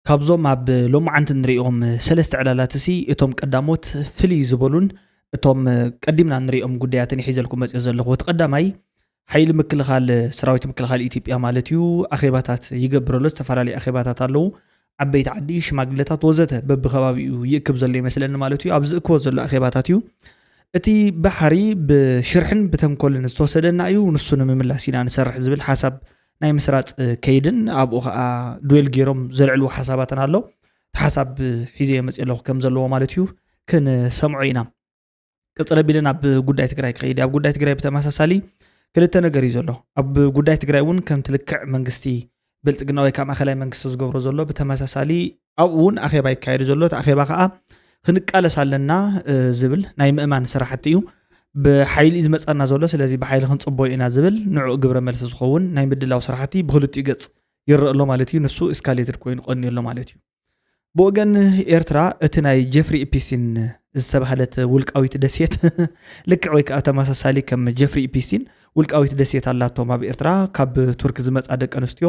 ካብዞም ኣብ ሎማዓንቲ ንሪኦም ሰለስተ ዕላላት እሲ እቶም ቀዳሞት ፍልይ ዝበሉን እቶም ቀዲምና ንሪኦም ጉዳያትን ይሒዘልኩም መፅዮ ዘለኹ። እቲ ቀዳማይ ሓይሊ ምክልኻል፣ ሰራዊት ምክልኻል ኢትዮጵያ ማለት እዩ፣ ኣኼባታት ይገብር ኣሎ። ዝተፈላለዩ ኣኼባታት ኣለዉ። ዓበይቲ ዓዲ፣ ሽማግለታት ወዘተ በብከባቢኡ ይእክብ ዘሎ ይመስለኒ ማለት እዩ። ኣብ ዝእክቦ ዘሎ ኣኼባታት እዩ እቲ ባሕሪ ብሽርሕን ብተንኮልን ዝተወሰደና እዩ፣ ንሱ ንምምላስ ኢና ንሰርሕ ዝብል ሓሳብ ናይ ምስራፅ ከይድን ኣብኡ ከዓ ዱዌል ገይሮም ዘልዕልዎ ሓሳባትን ኣሎ። እቲ ሓሳብ ሒዘ መፅእ ኣለኹ ከም ዘለዎ ማለት እዩ፣ ክንሰምዖ ኢና። ቅፅል ኣቢለ ናብ ጉዳይ ትግራይ ክኸይድ እየ። ኣብ ጉዳይ ትግራይ ብተመሳሳሊ ክልተ ነገር እዩ ዘሎ። ኣብ ጉዳይ ትግራይ እውን ከምቲ ልክዕ መንግስቲ ብልፅግና ወይ ከዓ ማእኸላይ መንግስቲ ዝገብሮ ዘሎ ብተመሳሳሊ ኣብኡ እውን ኣኼባ ይካየዱ ዘሎ። እቲ ኣኼባ ከዓ ክንቃለስ ኣለና ዝብል ናይ ምእማን ስራሕቲ እዩ። ብሓይሊ እዩ ዝመፃና ዘሎ፣ ስለዚ ብሓይሊ ክንፅቦ ኢና ዝብል ንዕኡ ግብረ መልሲ ዝኸውን ናይ ምድላው ስራሕቲ ብክልቲኡ ገፅ ይረአ ኣሎ ማለት እዩ። ንሱ እስካሌትድ ኮይኑ ቀንዩ ኣሎ ማለት እዩ። ብወገን ኤርትራ እቲ ናይ ጀፍሪ ኢፒስቲን ዝተባህለት ውልቃዊት ደሴት ልክዕ ወይ ከዓ ተመሳሳሊ ከም ጀፍሪ ኢፒስቲን ውልቃዊት ደሴት ኣላቶም ኣብ ኤርትራ። ካብ ቱርክ ዝመፃ ደቂ ኣንስትዮ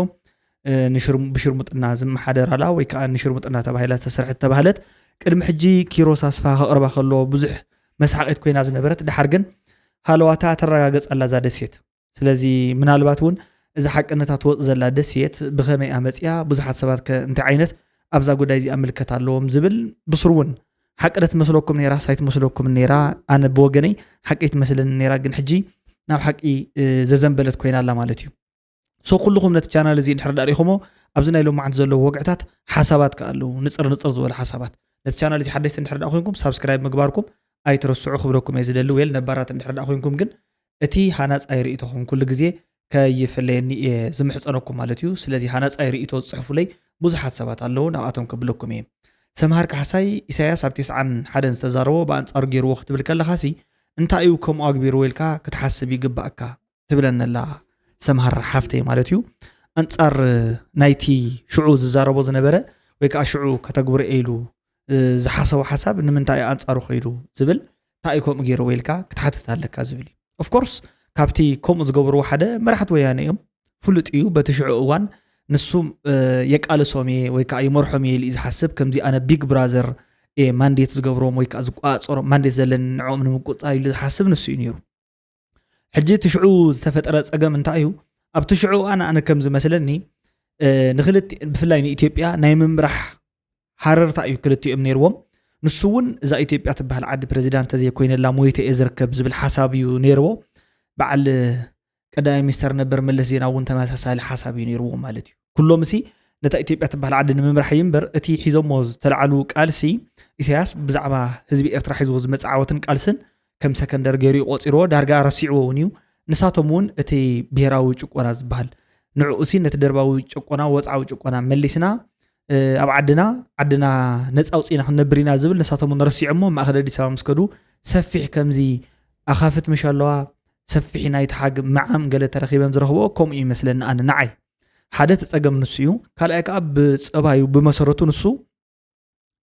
ብሽርሙጥና ዝመሓደራላ ወይ ከዓ ንሽርሙጥና ተባሂላ ዝተሰርሐት ተባህለት ቅድሚ ሕጂ ኪሮስ ኣስፋ ከቕርባ ከሎ ብዙሕ መስሓቂት ኮይና ዝነበረት፣ ድሓር ግን ሃለዋታ ተረጋገፀላ እዛ ደሴት። ስለዚ ምናልባት እውን እዛ ሓቅነታ ትወፅ ዘላ ደሴት ብኸመይ ኣመፅያ፣ ብዙሓት ሰባት ከ እንታይ ዓይነት ኣብዛ ጉዳይ እዚኣ ምልከት ኣለዎም ዝብል ብስሩ እውን ሓቂ ዶ ትመስለኩም ነይራ ሳይትመስለኩም ነይራ? ኣነ ብወገነይ ሓቂ ትመስለኒ ነይራ፣ ግን ሕጂ ናብ ሓቂ ዘዘንበለት ኮይና ኣላ ማለት እዩ። ሶ ኩልኹም ነቲ ቻናል እዚ እንድሕር ዳኣ ሪኢኹሞ ኣብዚ ናይ ሎማዓንቲ ዘለዉ ወግዕታት ሓሳባት ከ ኣለዉ፣ ንፅር ንፅር ዝበሉ ሓሳባት። ነቲ ቻናል እዚ ሓደሽቲ እንድሕር ዳኣ ኮይንኩም ሳብስክራይብ ምግባርኩም ኣይትረስዑ ክብለኩም እየ ዝደሊ። ዌል ነባራት እንድሕር ዳኣ ኮይንኩም ግን እቲ ሃናፃይ ርእይቶኹም ኩሉ ግዜ ከይፍለየኒ እየ ዝምሕፀነኩም ማለት እዩ። ስለዚ ሃናፃይ ርእይቶ ዝፅሕፉለይ ብዙሓት ሰባት ኣለዉ፣ ናብኣቶም ከብለኩም እየ። ሰምሃር ካሕሳይ፣ ኢሳያስ ኣብ ቴስዓን ሓደን ዝተዛረቦ ብኣንፃሩ ገይርዎ ክትብል ከለኻሲ እንታይ እዩ ከምኡ ኣግቢርዎ ኢልካ ክትሓስብ ይግባእካ። ትብለኒ ኣላ ሰምሃር ሓፍተይ ማለት እዩ። ኣንጻር ናይቲ ሽዑ ዝዛረቦ ዝነበረ ወይ ከዓ ሽዑ ከተግብሮ እየ ኢሉ ዝሓሰቦ ሓሳብ ንምንታይ እዩ ኣንጻሩ ከይዱ ዝብል እንታይ እዩ ከምኡ ገይርዎ ኢልካ ክትሓትት ኣለካ ዝብል እዩ። ኦፍኮርስ ካብቲ ከምኡ ዝገብርዎ ሓደ መራሕቲ ወያነ እዮም። ፍሉጥ እዩ። በቲ ሽዑ እዋን ንሱ የቃልሶም እየ ወይ ከዓ ይመርሖም እየ ኢሉ እዩ ዝሓስብ። ከምዚ ኣነ ቢግ ብራዘር እየ ማንዴት ዝገብሮም ወይ ከዓ ዝቆፃፀሮም ማንዴት ዘለኒ ንዕኦም ንምቁፅፃር ኢሉ ዝሓስብ ንሱ እዩ ነይሩ። ሕጂ እቲ ሽዑ ዝተፈጠረ ፀገም እንታይ እዩ? ኣብቲ ሽዑ ኣነ ኣነ ከም ዝመስለኒ ንክልቲ ብፍላይ ንኢትዮጵያ ናይ ምምራሕ ሃረርታ እዩ ክልቲኦም ነይርዎም። ንሱ እውን እዛ ኢትዮጵያ ትበሃል ዓዲ ፕሬዚዳንት ተዘይኮይነላ ሞይተ እየ ዝርከብ ዝብል ሓሳብ እዩ ነይርዎ። በዓል ቀዳማይ ሚኒስተር ነበር መለስ ዜናዊ እውን ተመሳሳሊ ሓሳብ እዩ ነይርዎ ማለት እዩ። ኩሎም እሲ ነታ ኢትዮጵያ ትበሃል ዓዲ ንምምራሕ እዩ እምበር እቲ ሒዞሞ ዝተለዓሉ ቃልሲ ኢሳያስ ብዛዕባ ህዝቢ ኤርትራ ሒዝዎ ዝመፅእ ዓወትን ቃልስን ከም ሰከንደር ገይሩ እዩ ቆፂርዎ፣ ዳርጋ ረሲዕዎ እውን እዩ። ንሳቶም እውን እቲ ብሄራዊ ጭቆና ዝበሃል ንዕኡ ሲ ነቲ ደርባዊ ጭቆና ወፃዊ ጭቆና መሊስና ኣብ ዓድና ዓድና ነፃ ኣውፂእና ክንነብር ኢና ዝብል ንሳቶም እውን ረሲዖሞ ማእኸል ኣዲስ ኣበባ ምስ ከዱ ሰፊሕ ከምዚ ኣኻፍት ምሽ ኣለዋ ሰፊሕ ናይ ተሓግ መዓም ገለ ተረኺበን ዝረኽብኦ ከምኡ ይመስለኒ ኣነ ንዓይ ሓደ ተፀገም ንሱ እዩ። ካልኣይ ከዓ ብፀባዩ ብመሰረቱ ንሱ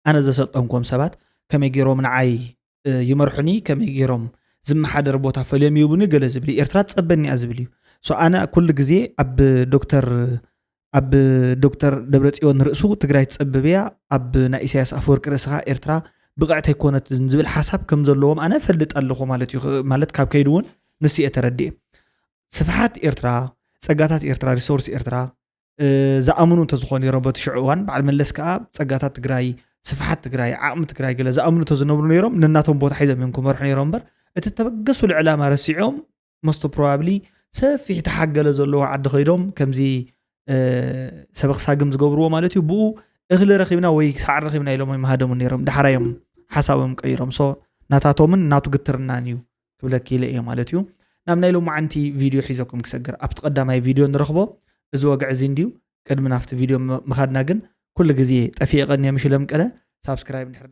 ኣነ ዘሰልጠንኩም ሰባት ከመይ ገይሮም ንዓይ ይመርሑኒ ከመይ ገይሮም ዝመሓደር ቦታ ፈልዮም ይህቡኒ ገለ ዝብል እዩ። ኤርትራ ትፀበኒ እያ ዝብል እዩ። ሶ ኣነ ኩሉ ግዜ ኣብ ዶክተር ኣብ ዶክተር ደብረፅዮን ርእሱ ትግራይ ትፀብብ እያ፣ ኣብ ናይ ኢሳያስ ኣፈወርቂ ርእስኻ ኤርትራ ብቕዕቲ ኣይኮነትን ዝብል ሓሳብ ከም ዘለዎም ኣነ እፈልጥ ኣለኹ ማለት እዩ። ማለት ካብ ከይዱ እውን ንሱ እየ ተረዲኤ። ስፍሓት ኤርትራ፣ ፀጋታት ኤርትራ፣ ሪሶርስ ኤርትራ ዝኣምኑ እንተዝኾኑ ነይሮም በቲ ሽዑ እዋን በዓል መለስ ከዓ ፀጋታት ትግራይ፣ ስፍሓት ትግራይ፣ ዓቕሚ ትግራይ ገለ ዝኣምኑ እንተዝነብሩ ነይሮም ነናቶም ቦታ ሒዞም እዮም ክመርሑ ነይሮም እምበር እቲ ተበገሱሉ ዕላማ ረሲዖም most probably ሰፊሕ ተሓገለ ዘለዎ ዓዲ ከይዶም ከምዚ ሰበኽ ሳግም ዝገብርዎ ማለት እዩ። ብኡ እኽሊ ረኺብና ወይ ሳዕሪ ረኺብና ኢሎም ኣይምሃደሙን ነይሮም። ዳሕራዮም ሓሳቦም ቀይሮም። ሶ ናታቶምን ናቱ ግትርናን እዩ ክብለኪ ኢለ እየ ማለት እዩ። ናብ ናይ ሎማዓንቲ ቪድዮ ሒዘኩም ክሰግር ኣብቲ ቀዳማይ ቪድዮ ንረኽቦ እዚ ወግዒ እዚ እንድዩ። ቅድሚ ናብቲ ቪድዮ ምኻድና ግን ኩሉ ግዜ ጠፊኤ ቀንየ ምሽ ኢሎም ቀለ ሳብስክራይብ እንድሕር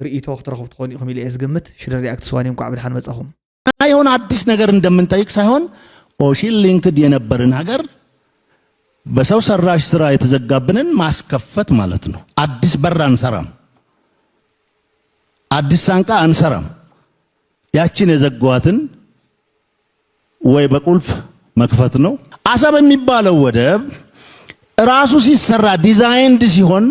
ርእይቶ ክትረኽቡ ትኾኑ ኢኹም ኢለ እየ ዝግምት። ሽደን ሪኣክት ስዋኒ እንኳዕ ብድሓን መጻኹም። የሆነ አዲስ ነገር እንደምንጠይቅ ሳይሆን ኦሽን ሊንክድ የነበርን ሀገር በሰው ሰራሽ ስራ የተዘጋብንን ማስከፈት ማለት ነው። አዲስ በር አንሰራም፣ አዲስ ሳንቃ አንሰራም። ያችን የዘጓትን ወይ በቁልፍ መክፈት ነው። አሰብ የሚባለው ወደብ ራሱ ሲሰራ designed ሲሆን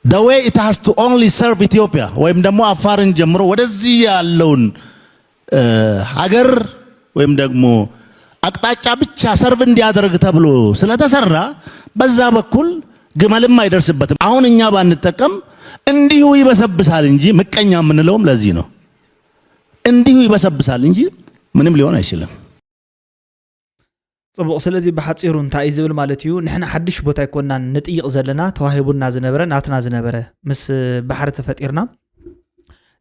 the way it has to only serve Ethiopia ወይም ደግሞ አፋርን ጀምሮ ወደዚህ ያለውን ሀገር ወይም ደግሞ አቅጣጫ ብቻ serve እንዲያደርግ ተብሎ ስለተሰራ በዛ በኩል ግመልም አይደርስበትም። አሁን እኛ ባንጠቀም እንዲሁ ይበሰብሳል እንጂ ምቀኛ የምንለውም ለዚህ ነው። እንዲሁ ይበሰብሳል እንጂ ምንም ሊሆን አይችልም። ፅቡቕ። ስለዚ ብሓፂሩ እንታይ እዩ ዝብል ማለት እዩ? ንሕና ሓድሽ ቦታ ኣይኮናን ንጥይቕ ዘለና፣ ተዋሂቡና ዝነበረ፣ ናትና ዝነበረ፣ ምስ ባሕሪ ተፈጢርና፣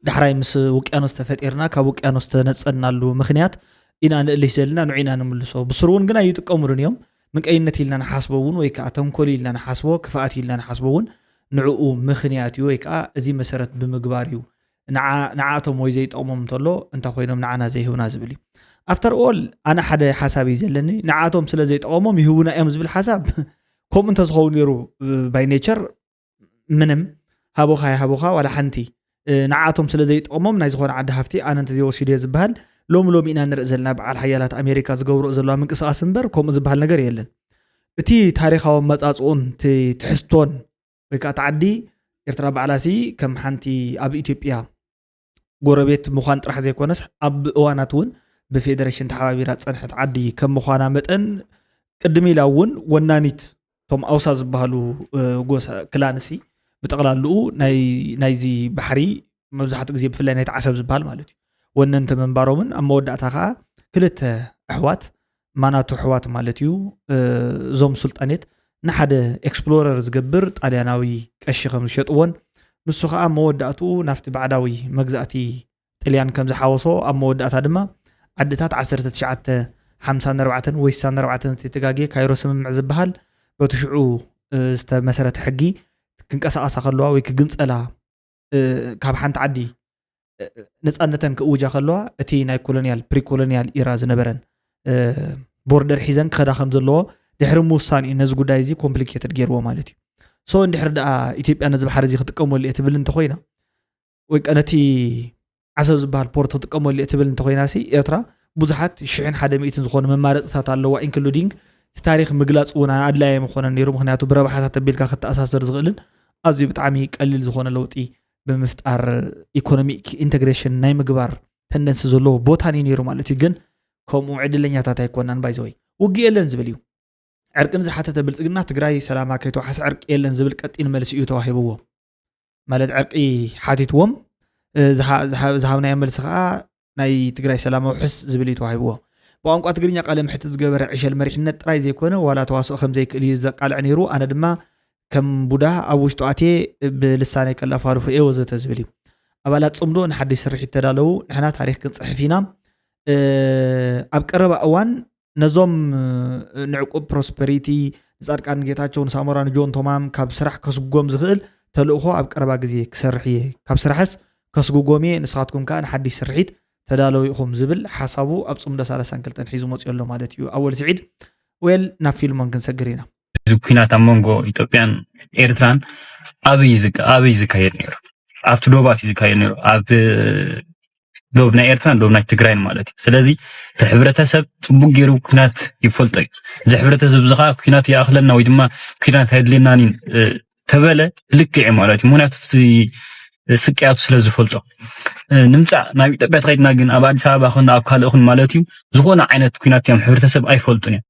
ዳሕራይ ምስ ውቅያኖስ ተፈጢርና፣ ካብ ውቅያኖስ ተነፀልናሉ ምክንያት ኢና ንእልሽ ዘለና፣ ንዑ ኢና ንምልሶ። ብስሩ እውን ግን ኣይጥቀሙሉን እዮም። ምቀይነት ኢልና ንሓስቦ እውን ወይ ከዓ ተንኮል ኢልና ንሓስቦ፣ ክፍኣት ኢልና ንሓስቦ እውን ንዕኡ ምክንያት እዩ ወይ ከዓ እዚ መሰረት ብምግባር እዩ ንዓኣቶም ወይ ዘይጠቕሞም እንተሎ እንታይ ኮይኖም ንዓና ዘይህቡና ዝብል እዩ። After all ኣነ ሓደ ሓሳብ እዩ ዘለኒ፣ ንዓኣቶም ስለ ዘይጠቐሞም ይህቡና እዮም ዝብል ሓሳብ ከምኡ እንተዝኸውን ነይሩ by nature ምንም ሃቡኻ ይሃቡኻ ዋላ ሓንቲ ንዓኣቶም ስለ ዘይጠቕሞም ናይ ዝኾነ ዓዲ ሃፍቲ ኣነ እንተዘይወሲደዮ ዝበሃል ሎሚ ሎሚ ኢና ንርኢ ዘለና በዓል ሓያላት ኣሜሪካ ዝገብርኦ ዘለዋ ምንቅስቃስ እምበር ከምኡ ዝበሃል ነገር የለን። እቲ ታሪካዊ ኣመፃፅኡን እቲ ትሕዝቶን ወይ ከዓ እቲ ዓዲ ኤርትራ ባዕላሲ ከም ሓንቲ ኣብ ኢትዮጵያ ጎረቤት ምዃን ጥራሕ ዘይኮነስ ኣብ እዋናት እውን ብፌደሬሽን ተሓባቢራ ዝፀንሐት ዓዲ ከም ምዃና መጠን ቅድሚ ኢላ እውን ወናኒት እቶም ኣውሳ ዝበሃሉ ጎሳ ክላንሲ ብጠቕላልኡ ናይዚ ባሕሪ መብዛሕትኡ ግዜ ብፍላይ ናይቲ ዓሰብ ዝበሃል ማለት እዩ ወነንቲ ምንባሮምን ኣብ መወዳእታ ከዓ ክልተ ኣሕዋት ማናቱ ኣሕዋት ማለት እዩ እዞም ሱልጣኔት ንሓደ ኤክስፕሎረር ዝገብር ጣልያናዊ ቀሺ ከም ዝሸጥዎን ንሱ ከዓ መወዳእትኡ ናብቲ ባዕዳዊ መግዛእቲ ጥልያን ከም ዝሓወሶ ኣብ መወዳእታ ድማ ዓድታት ዓሰርተ ትሽዓተ ሓምሳን ኣርባዕተን ወይ ስሳን ኣርባዕተን ዘይተጋግየ ካይሮ ስምምዕ ዝበሃል በቲ ሽዑ ዝተመሰረተ ሕጊ ክንቀሳቐሳ ከለዋ ወይ ክግንፀላ ካብ ሓንቲ ዓዲ ነፃነተን ክእውጃ ከለዋ እቲ ናይ ኮሎኒያል ፕሪኮሎኒያል ኢራ ዝነበረን ቦርደር ሒዘን ክኸዳ ከም ዘለዎ ድሕሪ ምውሳን እዩ ነዚ ጉዳይ እዚ ኮምፕሊኬትድ ገይርዎ ማለት እዩ። ሶ እንድሕር ደኣ ኢትዮጵያ ነዚ ባሕሪ እዚ ክትጥቀመሉ እየ ትብል እንተኮይና ወይ ከ ነቲ ዓሰብ ዝበሃል ፖርት ክትጥቀመሉ እየ ትብል እንተኮይና ሲ ኤርትራ ብዙሓት ሽሕን ሓደ ሚእትን ዝኾኑ መማረፅታት ኣለዋ ኢንክሉዲንግ እቲ ታሪክ ምግላፅ እውን ኣድላይ ኣይምኾነን ነይሩ ምክንያቱ ብረብሓታት ኣቢልካ ክተኣሳሰር ዝኽእልን ኣዝዩ ብጣዕሚ ቀሊል ዝኾነ ለውጢ ብምፍጣር ኢኮኖሚክ ኢንተግሬሽን ናይ ምግባር ተንደንሲ ዘለዎ ቦታን እዩ ነይሩ ማለት እዩ ግን ከምኡ ዕድለኛታት ኣይኮናን ባይዘወይ ውግእ የለን ዝብል እዩ ዕርቂ ንዝሓተተ ብልፅግና ትግራይ ሰላማ ከይተዋሓስ ዕርቂ የለን ዝብል ቀጢን መልሲ እዩ ተዋሂብዎ ማለት ዕርቂ ሓቲትዎም ዝሃብናዮ መልሲ ከዓ ናይ ትግራይ ሰላም ኣውሕስ ዝብል እዩ ተዋሂብዎ ብቋንቋ ትግርኛ ቃለ ምሕትት ዝገበረ ዕሸል መሪሕነት ጥራይ ዘይኮነ ዋላ ተዋስኦ ከም ዘይክእል እዩ ዘቃልዕ ነይሩ ኣነ ድማ ከም ቡዳ ኣብ ውሽጡ ኣትየ ብልሳነይ ከላፋርፉ እየ ወዘተ ዝብል እዩ ኣባላት ፅምዶ ንሓድሽ ስርሒት ተዳለዉ ንሕና ታሪክ ክንፅሕፍ ኢና ኣብ ቀረባ እዋን ነዞም ንዕቁብ ፕሮስፐሪቲ ንፃድቃን ጌታቸው ንሳሞራ ንጆን ቶማም ካብ ስራሕ ከስጎም ዝኽእል ተልእኾ ኣብ ቀረባ ግዜ ክሰርሕ እየ ካብ ስራሕስ ከስጉጎም እየ ንስኻትኩም ከዓ ንሓድሽ ስርሒት ተዳለዉ ኢኹም ዝብል ሓሳቡ ኣብ ፅምዶ ሰላሳን ክልተን ሒዙ መፅኡ ኣሎ ማለት እዩ ኣወል ስዒድ well ናብ ፊልሞን ክንሰግር ኢና እዚ ኩናት ኣብ መንጎ ኢትዮጵያን ኤርትራን ኣበይ ኣበይ ዝካየድ ነይሩ ኣብቲ ዶባት እዩ ዝካየድ ነይሩ ኣብ ዶብ ናይ ኤርትራን ዶብ ናይ ትግራይን ማለት እዩ ስለዚ እቲ ሕብረተሰብ ፅቡቅ ገይሩ ኩናት ይፈልጦ እዩ እዚ ሕብረተሰብ እዚ ከዓ ኩናት ይኣክለና ወይ ድማ ኩናት ኣይድልየናን እዩ ተበለ ልክዕ እዩ ማለት እዩ ምክንያቱ እቲ ስቅያቱ ስለ ዝፈልጦ ንምፃእ ናብ ኢትዮጵያ ተኸድና ግን ኣብ ኣዲስ ኣበባ ኹን ኣብ ካልእ ኹን ማለት እዩ ዝኾነ ዓይነት ኩናት እዮም ሕብረተሰብ ኣይፈልጡን እዮም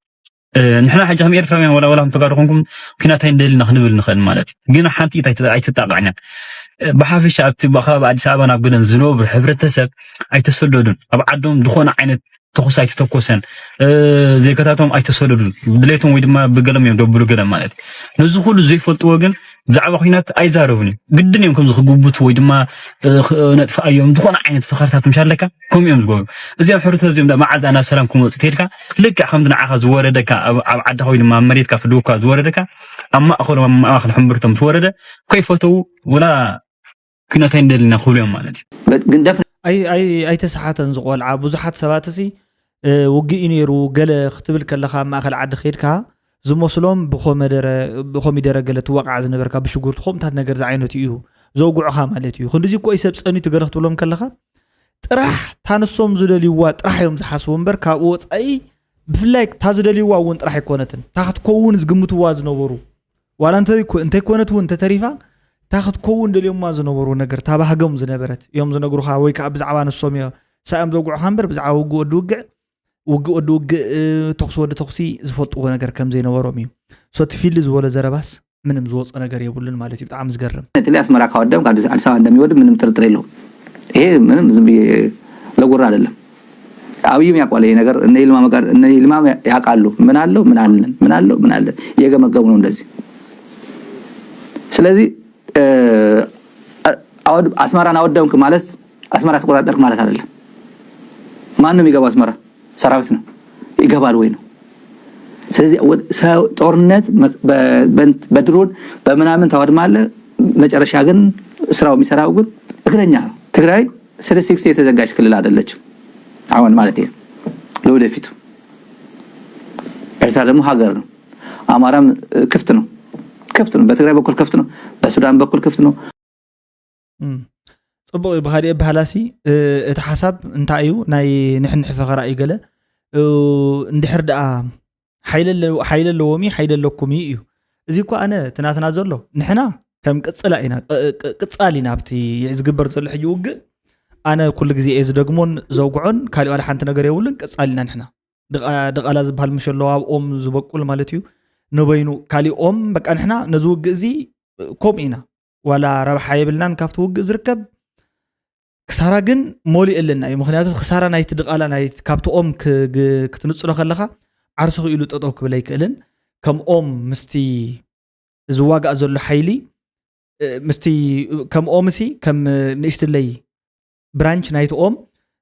ንሕና ሕጂ ከም ኤርትራውያን ወላ ወላ ተጋሩ ኮንኩም ኩናት ኣይንደልና ክንብል ንኽእል ማለት እዩ ግን ሓንቲ ኢት ኣይተጣቃዕኛን ብሓፈሻ ኣብቲ ከባቢ ኣዲስ ኣበባ ናብ ገለን ዝነብሩ ሕብረተሰብ ኣይተሰደዱን ኣብ ዓዶም ዝኾነ ዓይነት ተኹስ ኣይተተኮሰን ዜጋታቶም ኣይተሰደዱን ብድሌቶም ወይ ድማ ብገሎም እዮም ደብሉ ገለ ማለት እዩ ነዚ ኩሉ ዘይፈልጥዎ ግን ብዛዕባ ኩናት ኣይዛረቡን እዩ ግድን እዮም ከምዚ ክጉብቱ ወይ ድማ ነጥፍኣዮም ዝኾነ ዓይነት ፈኸርታት ምሽ ኣለካ ከምኡ እዮም ዝገብሩ እዚኦም ሕብረተሰብ እዚኦም መዓዛ ናብ ሰላም ክመፁ ተልካ ልክዕ ከምቲ ንዓኻ ዝወረደካ ኣብ ዓድኻ ወይ ድማ ኣብ መሬትካ ፍድውካ ዝወረደካ ኣብ ማእኸሎም ኣብ ማእኸል ሕምብርቶም ዝወረደ ከይፈተው ወላ ኩናት ኣይንደልና ክብሉ እዮም ማለት እዩ ግን ደፍ ኣይ- ኣይ- ኣይተሰሓተን ዝቆልዓ ብዙሓት ሰባት እዚ እ፣ ውግእ እዩ ነይሩ ገለ ክትብል ከለኻ ኣብ ማእኸል ዓዲ ከይድካ ዝመስሎም ብኮመደረ ብኮሚደረ ገለ ትወቃዕ ዝነበርካ ብሽጉርቲ ከምኡታት ነገር ዝዓይነቱ እዩ ዘውግዑኻ ማለት እዩ ክንዲዚ እኮ እዩ ሰብ ፀኒቱ ገለ ክትብሎም ከለኻ ጥራሕ ታንሶም ዝደልይዋ ጥራሕ እዮም ዝሓስቡ እምበር ካብኡ ወፃኢ ብፍላይ እታ ዝደልይዋ እውን ጥራሕ ኣይኮነትን፣ እታ ክትከውን ዝግምትዋ ዝነበሩ፣ ዋላ እንተ- እንተይኮነት እውን እንተተሪፋ፣ እታ ክትከውን ደልዮማ ዝነበሩ ነገር፣ እታ ባህጎም ዝነበረት እዮም ዝነግሩኻ፣ ወይ ከዓ ብዛዕባ ንሶም እዮ ሳዮም ዘውግዑኻ እምበር፣ ብዛዕባ ውግእ ወዲ ውግዕ፣ ውግእ ወዲ ውግእ፣ እ፣ ተኹሲ ወዲ ተኹሲ ዝፈልጥዎ ነገር ከም ዘይነበሮም እዩ። ሶ እቲ ፊል ዝበሎ ዘረባስ ምንም ዝወጾ ነገር የብሉን ማለት እዩ። ብጣዕሚ ዝገርም። በተለይ አስመራ ካወደም አዲስ አበባ እንደሚወድም ምንም ጥርጥር የለውም። ይሄ ምንም ዝም ብዬ ለጉራ አይደለም። አብይም ያውቋል ይሄ ነገር። እነ ይልማ መጋር እነ ይልማ ያውቃሉ። ምን አለው ምን አለን ምን አለው ምን አለን እየገመገሙ ነው እንደዚህ። ስለዚህ እ፣ አወድ- አስመራን አወደምክ ማለት አስመራ ተቆጣጠርክ ማለት አይደለም። ማንም ይገባ አስመራ ሰራዊት ነው ይገባል ወይ ነው። ስለዚህ ወድ- ሰው ጦርነት መ- በ- በንት- በድሮን በምናምን ታወድማለህ። መጨረሻ ግን ስራው የሚሰራው ግን እግረኛ ነው። ትግራይ ስለ ሲክስ የተዘጋጅ ክልል አይደለችም። አሁን ማለት ነው ለወደፊቱ ኤርትራ ደግሞ ሀገር ነው። አማራም ክፍት ነው፣ ክፍት ነው። በትግራይ በኩል ክፍት ነው፣ በሱዳን በኩል ክፍት ነው። እም። ጽቡቕ እዩ። ብኻሊእ ኣበሃህላሲ እ፣ እቲ ሓሳብ እንታይ እዩ? ናይ ንሕንሕ ፈኸራ እዩ ገለ እ፣ እንድሕር ደኣ ሓይሊ ኣለ- ሓይሊ ኣለዎም እዩ ሓይሊ ኣለኩም እዩ እዩ። እዚ እኮ ኣነ እቲ ናትና ዘሎ ንሕና ከም ቅጽላ ኢና ቅ- ቅ- ቅጻል ኢና ኣብቲ ዝግበር ዘሎ ሕጂ ውግእ። ኣነ ኩሉ ግዜ እየ ዝደግሞን ዘውግዖን ካሊእ ዋላ ሓንቲ ነገር የብሉን። ቅጻል ኢና ንሕና። ድቓ- ድቓላ ዝበሃል ምሽ ኣለዎ ኣብ ኦም ዝበቁል ማለት እዩ። ንበይኑ ካሊእ ኦም በቃ ንሕና ነዚ ውግእ እዚ ከምኡ ኢና። ዋላ ረብሓ የብልናን ካብቲ ውግእ ዝርከብ ክሳራ ግን ሞሊእ ኣለና እዩ። ምክንያቱ ክሳራ ናይቲ ድቓላ ናይ ካብቲ ኦም ክግ- ክትንጽሎ ከለኻ ዓርሱ ክኢሉ ጠጠው ክብል ኣይክእልን። ከም ኦም ምስቲ ዝዋጋእ ዘሎ ሓይሊ እ፣ ምስቲ ከም ኦም ሲ ከም ንእሽትለይ ብራንች ናይቲ ኦም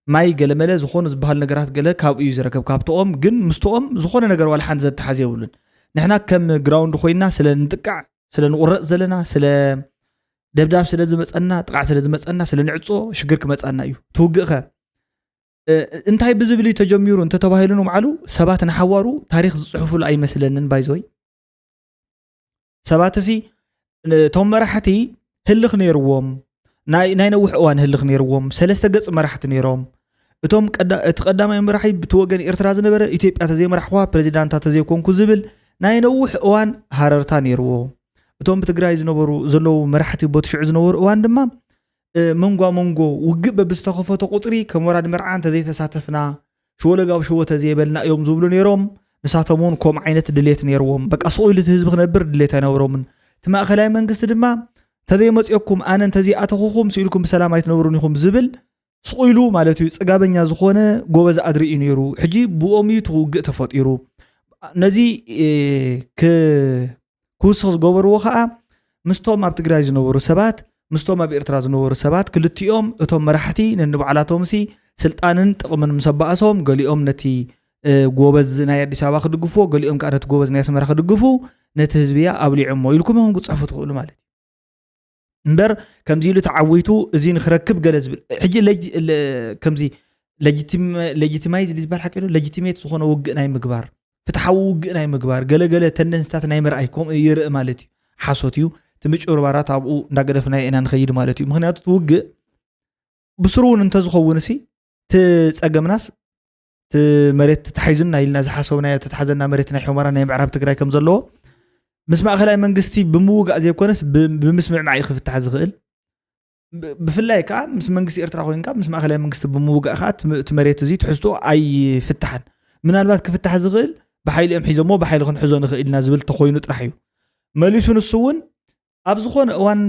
ማይ ገለመለ ዝኾኑ ዝበሃል ነገራት ገለ ካብኡ እዩ ዝረከብ። ካብቲ ኦም ግን ምስቲ ኦም ዝኾነ ነገር ዋላ ሓንቲ ዘተሓዝ የብሉን። ንሕና ከም ግራውንድ ኮይና ስለ ንጥቃዕ ስለ ንቁረፅ ዘለና ስለ ደብዳብ ስለ ዝመፀና ጥቃዕ ስለ ዝመፀና ስለ ንዕፆ ሽግር ክመፃና እዩ። ትውግእኸ እ፣ እንታይ ብዝብል እዩ ተጀሚሩ እንተተባሂሉ ንባዕሉ ሰባት ንሓዋሩ ታሪክ ዝፅሕፉሉ ኣይመስለንን ባይዘወይ ሰባት እሲ እቶም መራሕቲ ህልኽ ነይርዎም ናይ ናይ ነውሕ እዋን ህልኽ ነይርዎም ሰለስተ ገጽ መራሕቲ ነይሮም እቶም ቀዳ- እቲ ቀዳማይ መራሒ ብቲ ወገን ኤርትራ ዝነበረ ኢትዮጵያ ተዘይመራሕዋ ፕሬዚዳንታ ተዘይኮንኩ ዝብል ናይ ነውሕ እዋን ሃረርታ ነይርዎ እቶም ብትግራይ ዝነበሩ ዘለዉ መራሕቲ ቦቲ ሽዑ ዝነበሩ እዋን ድማ እ፣ መንጓ መንጎ ውግእ በብዝተኸፈቶ ቁፅሪ ከም ወራድ መርዓ እንተዘይተሳተፍና ሽወለጋብ ሽወ ተዘየበልና እዮም ዝብሉ ነይሮም። ንሳቶም እውን ከምኡ ዓይነት ድሌት ነይርዎም። በቃ ስቕ ኢሉ እቲ ህዝቢ ክነብር ድሌት ኣይነበሮምን። እቲ ማእኸላይ መንግስቲ ድማ እንተዘይመፅኦኩም ኣነ እንተዘይኣተኹኹም ስኢልኩም ብሰላም ኣይትነብሩን ኢኹም ዝብል ስቕ ኢሉ ማለት እዩ ፅጋበኛ ዝኾነ ጎበዝ ኣድሪ እዩ ነይሩ። ሕጂ ብኦም እዩ እቲ ውግእ ተፈጢሩ። ነዚ እ፣ ክ- ክውስኽ ዝገበርዎ ከዓ ምስቶም ኣብ ትግራይ ዝነበሩ ሰባት ምስቶም ኣብ ኤርትራ ዝነበሩ ሰባት ክልቲኦም እቶም መራሕቲ ነንባዕላቶም ሲ ስልጣንን ጥቕምን ምስ ኣባእሶም ገሊኦም ነቲ እ፣ ጎበዝ ናይ ኣዲስ ኣበባ ክድግፍዎ ገሊኦም ከዓ ነቲ ጎበዝ ናይ ኣስመራ ክድግፉ ነቲ ህዝቢ እያ ኣብሊዖሞ ኢልኩም ኢኹም ክትፅሕፉ ትኽእሉ ማለት እዩ እምበር ከምዚ ኢሉ ተዓዊቱ እዚ ንክረክብ ገለ ዝብል ሕጂ ለጅ- ለ- ከምዚ ሌጂቲማይዝ ዝበሃል ሓቂ ዶ ሌጂቲሜት ዝኾነ ውግእ ናይ ምግባር ፍትሓዊ ውግእ ናይ ምግባር ገለገለ ተንደንስታት ናይ ምርኣይ ከምኡ ይርኢ ማለት እዩ ሓሶት እዩ እቲ ምጭብርባራት ኣብኡ እንዳገደፍናዮ ኢና ንኸይድ ማለት እዩ ምክንያቱ እቲ ውግእ ብስሩ እውን እንተዝኸውን ሲ እቲ ፀገምናስ እቲ መሬት ተታሒዙና ኢልና ዝሓሰብናዮ ተታሓዘና መሬት ናይ ሑመራ ናይ ምዕራብ ትግራይ ከም ዘለዎ ምስ ማእኸላይ መንግስቲ ብምውጋእ ዘይኮነስ ብ- ብምስምዕማዕ እዩ ክፍታሕ ዝኽእል ብ- ብፍላይ ከዓ ምስ መንግስቲ ኤርትራ ኮይንካ ምስ ማእኸላይ መንግስቲ ብምውጋእ ከዓ እቲ ም- እቲ መሬት እዚ ትሕዝቶ ኣይፍታሕን ምናልባት ክፍታሕ ዝኽእል ብሓይሊ እዮም ሒዞሞ ብሓይሊ ክንሕዞ ንኽእል ኢና ዝብል ተኮይኑ ጥራሕ እዩ መሊሱ ንሱ እውን ኣብ ዝኾነ እዋን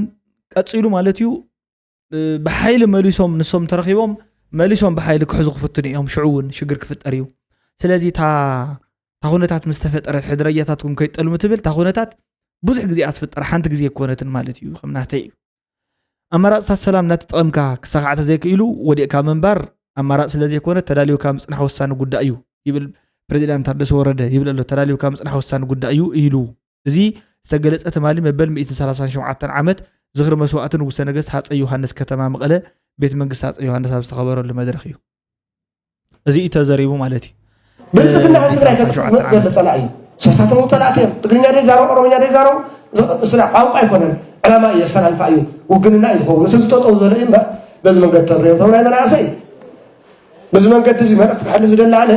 ቀፂሉ ማለት እዩ እ፣ ብሓይሊ መሊሶም ንሶም ተረኺቦም መሊሶም ብሓይሊ ክሕዙ ክፍትኑ እዮም ሽዑ እውን ሽግር ክፍጠር እዩ ስለዚ እታ እታ ኩነታት ምስ ተፈጠረት ሕድረያታትኩም ከይጠልሙ ትብል እታ ኩነታት ብዙሕ ግዜ እያ ትፍጠር ሓንቲ ግዜ ኣይኮነትን ማለት እዩ ከም ናተይ እዩ ኣማራፅታት ሰላም እናተጠቐምካ ክሳኻዕ ተዘይክኢሉ ወዲቕካ ምንባር ኣማራፂ ስለ ዘይኮነ ተዳልዩካ ምፅናሕ ወሳኒ ጉዳይ እዩ ይብል ፕሬዚዳንት ታደሰ ወረደ ይብል ኣሎ ተዳልዩካ ምፅናሕ ወሳኒ ጉዳይ እዩ ኢሉ እዚ ዝተገለፀ ትማሊ መበል ሚእትን ሰላሳን ሸውዓተን ዓመት ዝኽሪ መስዋእቲ ንጉሰ ነገስት ሃፀይ ዮሃንስ ከተማ መቐለ ቤት መንግስቲ ሃፀይ ዮሃንስ ኣብ ዝተኸበረሉ መድረኽ እዩ እዚ እዩ ተዘሪቡ ማለት እዩ ብልፅግና ህዝቢ ትግራይ ከጥፍእ ዝመፅ ዘሎ ፀላእ እዩ ሰሳተሙ ፀላእቲ እዮም ትግርኛ ደይ ዛረቡ ኦሮምኛ ደይ ዛረቡ ስለ ቋንቋ ኣይኮነን ዕላማ እዩ ዘሰላልፋ እዩ ውግንና እዩ ዝኸውን እሱ ዝጠጠው ዝበለ እዩ እምበር በዚ መንገዲ ተንሪኦ ተብላይ መናእሰይ በዚ መንገዲ እዚ መልእክቲ ክሕልፍ ዝደሊ ኣነ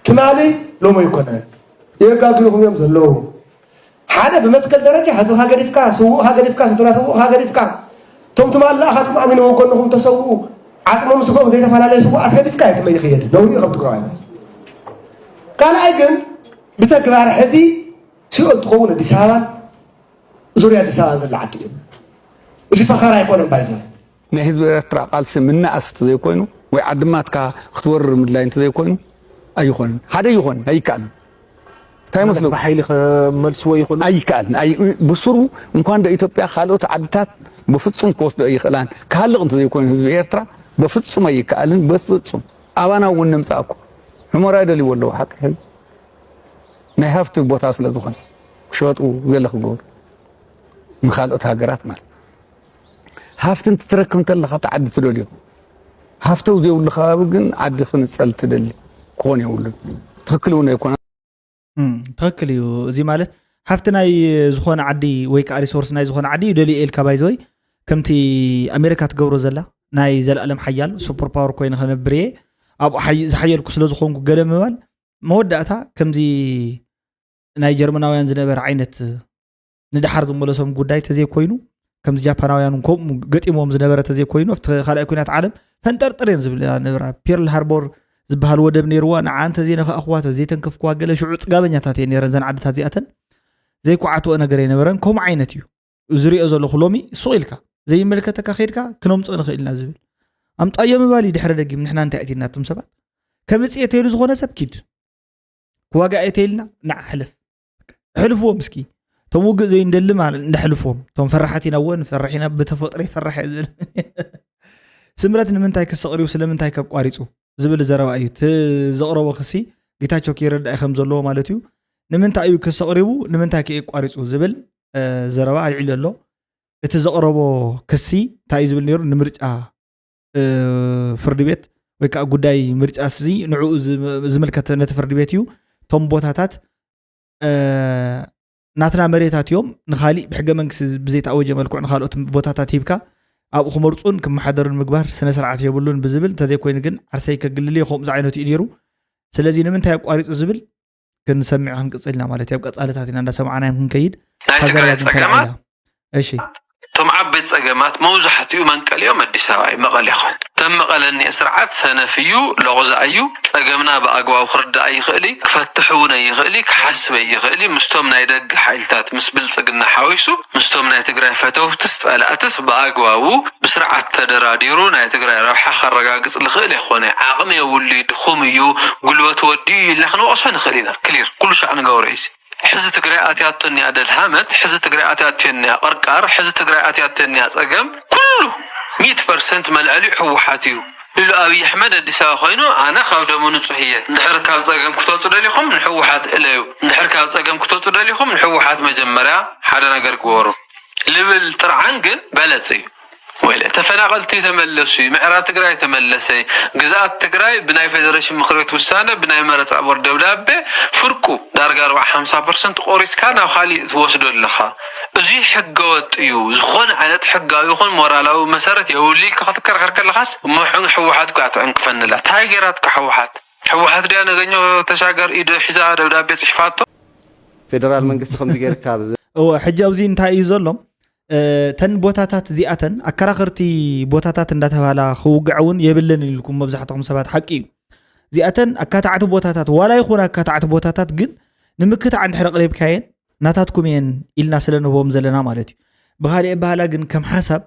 ትማሊ ሎሚ ኣይኮነን። የጋግዩኹም እዮም ዘለዉ። ሓደ ብመትከል ደረጃ ህዝብኻ ገዲፍካ፣ ስውእኻ ገዲፍካ፣ ስድራ ስውእኻ ገዲፍካ፣ እቶም ትማሊ ንኣኻትኩም ኣሚኖም ጎንኹም ተሰውኡ፣ ዓጽሞም ስኽኦም ዘይተፈላለየ ስውኣት ገዲፍካ እዩ ትመይ ይኽየድ። ነውሪ እዩ ከም ትግራዋይ። ካልኣይ ግን ብተግባር ሕዚ ሲኦል ትኸውን ኣዲስ ኣበባን ዙርያ ኣዲስ ኣበባን ዘላ ዓዲ እዩ። እዚ ፈኸራ ኣይኮነን ባይዘ። ናይ ህዝቢ ኤርትራ ቃልሲ ምንኣስ እንተዘይኮይኑ ወይ ዓዲ ማትካ ክትወርር ምድላይ እንተዘይኮይኑ ኣይኾንን። ሓደ ይኾን ኣይከኣልን። እንታይ መስለኩም? ብሓይሊ ከመልስዎ ይኽእሉ። ኣይከኣልን። ኣይ ብስሩ እንኳን ዶ ኢትዮጵያ ካልኦት ዓድታት ብፍጹም ክወስዶ ኣይኽእላን። ክሃልቕ እንተዘይኮይኑ ህዝቢ ኤርትራ ብፍጹም ኣይከኣልን። ብፍጹም ኣባና እውን ንምጻእኩም። ሑመራ ይደልይዎ ኣለዉ ሓቂ ሕዚ ናይ ሃፍቲ ቦታ ስለ ዝኾነ ክሸጡ ገለ ክገብሩ ንኻልኦት ሃገራት ማለት ሃፍቲ እንትትረክብ እንተለኻ እቲ ዓዲ ትደልዮ ሃፍተው ዘይብሉ ከባቢ ግን ዓዲ ክንጸል ትደሊ ክኾን የብሉን። ትኽክል እውን ኣይኮነ። ትኽክል እዩ። እዚ ማለት ሃፍቲ ናይ ዝኾነ ዓዲ ወይ ከዓ ሪሶርስ ናይ ዝኾነ ዓዲ እዩ ደልዮ ኢልካ ባይዘወይ ከምቲ ኣሜሪካ ትገብሮ ዘላ ናይ ዘለኣለም ሓያል ሱፐር ፓወር ኮይነ ከነብር እየ ኣብኡ ዝሓየልኩ ስለ ዝኾንኩ ገለ ምባል መወዳእታ ከምዚ ናይ ጀርመናውያን ዝነበረ ዓይነት ንደሓር ዝመለሶም ጉዳይ ተዘይኮይኑ ከምዚ ጃፓናውያን እውን ከምኡ ገጢሞም ዝነበረ ተዘይኮይኑ ኣብቲ ካልኣይ ኩናት ዓለም ፈንጠርጠር እየን ዝብል ነበራ። ፒርል ሃርቦር ዝበሃል ወደብ ነይርዋ ንዓ እንተዘይነካእኽዋ ተዘይተንከፍክዋ ገለ ሽዑ ፅጋበኛታት እየን ነይረን ዘን ዓድታት እዚኣተን ዘይኩዓትኦ ነገር ኣይነበረን። ከምኡ ዓይነት እዩ ዝሪኦ ዘለኹ ሎሚ ሱቕ ኢልካ ዘይመልከተካ ከይድካ ክነምፅኦ ንኽእል ኢና ዝብል ኣምፃዮ ምባል እዩ። ድሕረ ደጊም ንሕና እንታይ ኣእቲና እቶም ሰባት ከምፅእ ተይሉ ዝኾነ ሰብ ኪድ ክዋጋእ እየ ተይልና ንዓ ሕለፍ ሕልፍዎም እስኪ እቶም ውግእ ዘይንደሊ ማለት እንዳሕልፍዎም እቶም ፈራሓት ኢና እወ ንፈርሕ ኢና ብተፈጥሮ ይፈራሕ እየ ዝብል ስምረት ንምንታይ ክሰቕርዩ ስለምንታይ ከቋሪፁ ዝብል ዘረባ እዩ እቲ ዘቕረቦ ክሲ ጌታቸው ከይረዳእ ከም ዘለዎ ማለት እዩ ንምንታይ እዩ ክሰቕሪቡ ንምንታይ ከየቋሪፁ ዝብል ዘረባ ኣልዒሉ ኣሎ እቲ ዘቕረቦ ክሲ እንታይ እዩ ዝብል ነይሩ ንምርጫ ፍርዲ ቤት ወይ ከዓ ጉዳይ ምርጫ እዚ ንዕኡ ዝምልከት ነቲ ፍርዲ ቤት እዩ እቶም ቦታታት ናትና መሬታት እዮም ንካሊእ ብሕገ መንግስቲ ብዘይተኣወጀ መልክዑ ንካልኦት ቦታታት ሂብካ ኣብኡ ክመርፁን ክመሓደሩን ምግባር ስነ ስርዓት የብሉን ብዝብል እንተዘይኮይኑ ግን ዓርሰይ ከግልል እየ ከምኡ ዝዓይነቱ እዩ ነይሩ ስለዚ ንምንታይ ኣቋሪፁ ዝብል ክንሰምዕ ክንቅፅል ኢና ማለት እዩ ኣብ ቀፃልታት ኢና እንዳሰማዕናዮም ክንከይድ ናይ ትግራይ ፀገማት እሺ እቶም ዓበይቲ ፀገማት መብዛሕትኡ መንቀሊኦም ኣዲስ ኣበባ እዩ መቐለ ይኾን እተን መቐለ እኒአ ስርዓት ሰነፍ እዩ ሎቑዛ እዩ ፀገምና ብኣግባቡ ክርዳእ ይኽእል እዩ ክፈትሕ እውን ኣይኽእል እዩ ክሓስብ ኣይኽእል እዩ ምስቶም ናይ ደገ ሓይልታት ምስ ብልፅግና ሓዊሱ ምስቶም ናይ ትግራይ ፈተውትስ ፀላእትስ ብኣግባቡ ብስርዓት ተደራዲሩ ናይ ትግራይ ረብሓ ከረጋግፅ ልኽእል ኣይኾነ ዓቕሚ የብሉ እዩ ድኹም እዩ ጉልበት ወዲኡ እዩ ኢልና ክንወቕሶ ንኽእል ኢና ክሊር ኩሉ ሻዕ ንገብሮ እዩ ሕዚ ትግራይ ኣትያቶ እኒኣ ደልሃመት፣ ሕዚ ትግራይ ኣትያቶ እኒኣ ቅርቃር፣ ሕዚ ትግራይ ኣትያቶ እኒኣ ፀገም፣ ኩሉ ሚእቲ ፐርሰንት መልዐሊኡ ህወሓት እዩ ኢሉ ኣብይ ኣሕመድ ኣዲስ ኣበባ ኮይኑ ኣነ ካብ ደሙ ንፁህ እየ፣ እንድሕር ካብ ፀገም ክትወፁ ደሊኹም ንህወሓት እለዩ፣ እንድሕር ካብ ፀገም ክትወፁ ደሊኹም ንህወሓት መጀመርያ ሓደ ነገር ግበሩ ልብል ጥርዓን ግን በለፅ እዩ። ወይለ ተፈናቐልቲ ተመለሱ እዩ፣ ምዕራብ ትግራይ ተመለሰ፣ ግዝኣት ትግራይ ብናይ ፌደሬሽን ምኽሪ ቤት ውሳነ ብናይ መረፃ ቦርድ ደብዳቤ ፍርቁ ዳርጋ ኣርብዓ ሓምሳ ፐርሰንት ቆሪፅካ ናብ ካሊእ ትወስዶ ኣለኻ። እዙይ ሕገወጥ እዩ፣ ዝኾነ ዓይነት ሕጋዊ ይኹን ሞራላዊ መሰረት የብሉ ኢልካ ክትከራኸር ከለኻስ እሞ ሕን ህወሓት እኮ እያ ትዕንቅፈንላ። ታይ ገይራትካ ህወሓት? ህወሓት ድያ ነገኘው ተሻገር ኢዱ ሒዛ ደብዳቤ ፅሒፋቶ? ፌደራል መንግስቲ ከምዚ ጌርካ እወ ሕጂ ኣብዚ እንታይ እዩ ዘሎ ተን ቦታታት እዚኣተን ኣከራኸርቲ ቦታታት እንዳተባሃላ ክውግዐ እውን የብለን ኢልኩም መብዛሕትኹም ሰባት ሓቂ እዩ እዚኣተን ኣካታዕቲ ቦታታት ዋላ ይኹን ኣካታዕቲ ቦታታት ግን ንምክታዕ እንድሕር ኣቕሪብካየን ናታትኩም እየን ኢልና ስለ ንህቦም ዘለና ማለት እዩ ብካሊእ ኣባህላ ግን ከም ሓሳብ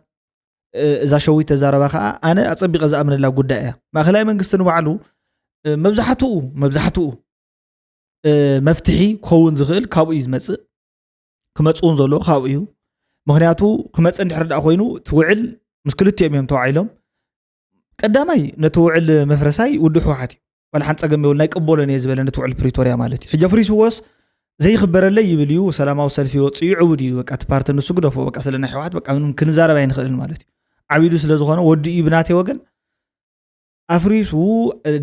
እዛ ሸዊት ተዛረባ ከዓ ኣነ ኣፀቢቐ ዝኣምነላ ጉዳይ እያ ማእኸላይ መንግስቲ ንባዕሉ መብዛሕትኡ መብዛሕትኡ መፍትሒ ክኸውን ዝኽእል ካብኡ እዩ ዝመፅእ ክመፅ እውን ዘለዎ ካብኡ እዩ ምክንያቱ ክመፅእ እንድሕር ዳኣ ኮይኑ እቲ ውዕል ምስ ክልቲኦም እዮም ተዋዒሎም ቀዳማይ ነቲ ውዕል መፍረሳይ ውድብ ህወሓት እዩ ዋላ ሓንቲ ፀገም የብሉ ናይ ቅበሎን እየ ዝበለ ነቲ ውዕል ፕሪቶርያ ማለት እዩ ሕጂ ኣፍሪስዎስ ዘይኽበረለይ ይብል እዩ ሰላማዊ ሰልፊ ይወፅእ እዩ ዕቡድ እዩ በቃ እቲ ፓርቲ ንሱ ግደፎ በቃ ስለ ናይ ህወሓት በቃ ምንም ክንዛረብ ኣይንኽእልን ማለት እዩ ዓቢዱ ስለ ዝኾነ ወዲ እዩ ብናተይ ወገን ኣፍሪሱ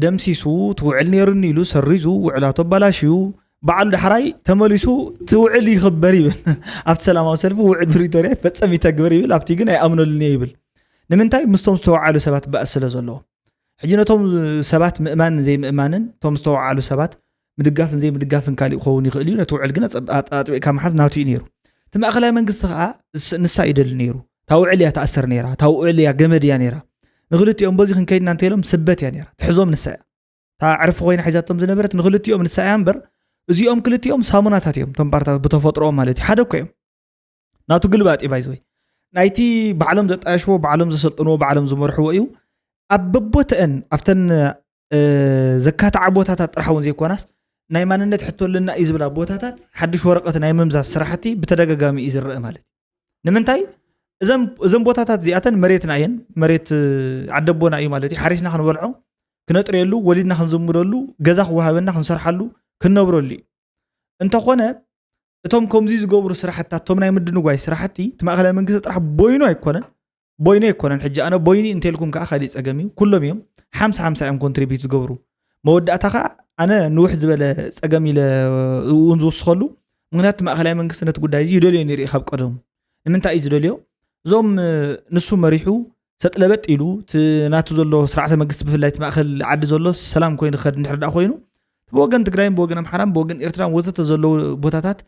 ደምሲሱ ትውዕል ነይሩኒ ኢሉ ሰሪዙ ውዕላቱ ኣባላሽዩ በዓሉ ዳሕራይ ተመሊሱ ትውዕል ይኽበር ይብል ኣብቲ ሰላማዊ ሰልፊ ውዕል ፕሪቶርያ ይፈፀም ይተግበር ይብል ኣብቲ ግን ኣይኣምነሉን እየ ይብል ንምንታይ ምስቶም ዝተወዓሉ ሰባት በእስ ስለ ዘለዎ ሕጂ ነቶም ሰባት ምእማን ዘይምእማንን እቶም ዝተወዓሉ ሰባት ምድጋፍን ዘይምድጋፍን ካሊእ ክኸውን ይኽእል እዩ። ነቲ ውዕል ግን ኣጸብ- ኣጥ- ኣጥቢቕካ ምሓዝ ናቱ እዩ ነይሩ። እቲ ማእኸላይ መንግስቲ ከዓ ስ- ንሳ እዩ ደሊ ነይሩ። እታ ውዕል እያ ትኣሰር ነይራ፣ እታ ውዕል እያ ገመድ እያ ነይራ። ንክልቲኦም በዚ ክንከይድና እንተኢሎም ስበት እያ ነይራ፣ ትሕዞም ንሳ እያ። እታ ዕርፊ ኮይና ሒዛቶም ዝነበረት ንክልቲኦም ንሳ እያ እምበር፣ እዚኦም ክልቲኦም ሳሙናታት እዮም፣ እቶም ፓርትታት ብተፈጥሮኦም ማለት እዩ። ሓደ እኮ እዮም። ናቱ ግልባጥ እዩ ባይዘወይ። ናይቲ ባዕሎም ዘጣየሽዎ፣ ባዕሎም ዘሰልጥንዎ፣ ባዕሎም ዝመርሕዎ እዩ። ኣብ በቦተአን ኣብተን ዘካትዓ ቦታታት ጥራሕ እውን ዘይኮናስ፣ ናይ ማንነት ሕቶ ኣለና እዩ ዝብላ ቦታታት ሓድሽ ወረቐት ናይ ምምዛዝ ስራሕቲ ብተደጋጋሚ እዩ ዝረአ ማለት እዩ። ንምንታይ? እዘን ቦታታት እዚኣተን መሬትና እየን። መሬት ዓደቦና እዩ ማለት እዩ። ሓሪስና ክንበልዖ፣ ክነጥርየሉ፣ ወሊድና ክንዝምደሉ፣ ገዛ ክወሃበና፣ ክንሰርሓሉ፣ ክንነብረሉ እዩ። እንተኾነ እቶም ከምዚ ዝገብሩ ስራሕትታት፣ እቶም ናይ ምድንጓይ ስራሕቲ፣ እቲ ማእኸላይ መንግስቲ ጥራሕ ቦይኑ ኣይኮነን፣ ቦይኑ ኣይኮነን። ሕጂ ኣነ ቦይኑ እንተልኩም ከዓ ካሊእ ፀገም እዩ። ኩሎም እዮም ሓምሳ ሓምሳ እዮም ኮንትሪቢዩት ዝገብሩ። መወዳእታ ከዓ ኣነ ንውሕ ዝበለ ፀገም ኢለ እውን ዝውስኸሉ፣ ምክንያቱ ማእኸላይ መንግስቲ ነቲ ጉዳይ እዚ ይደልዮ ነይሩ እዩ ካብ ቀደሙ። ንምንታይ እዩ ዝደልዮ? እዞም ንሱ መሪሑ ሰጥለበጥ ኢሉ እቲ ናቱ ዘሎ ስርዓተ መንግስቲ ብፍላይ እቲ ማእኸል ዓዲ ዘሎ ሰላም ኮይኑ ክኸድ እንድሕር ደኣ ኮይኑ ብወገን ትግራይን ብወገን ኣምሓራን ብወገን ኤርትራን ወዘተ ዘለዉ ቦታታት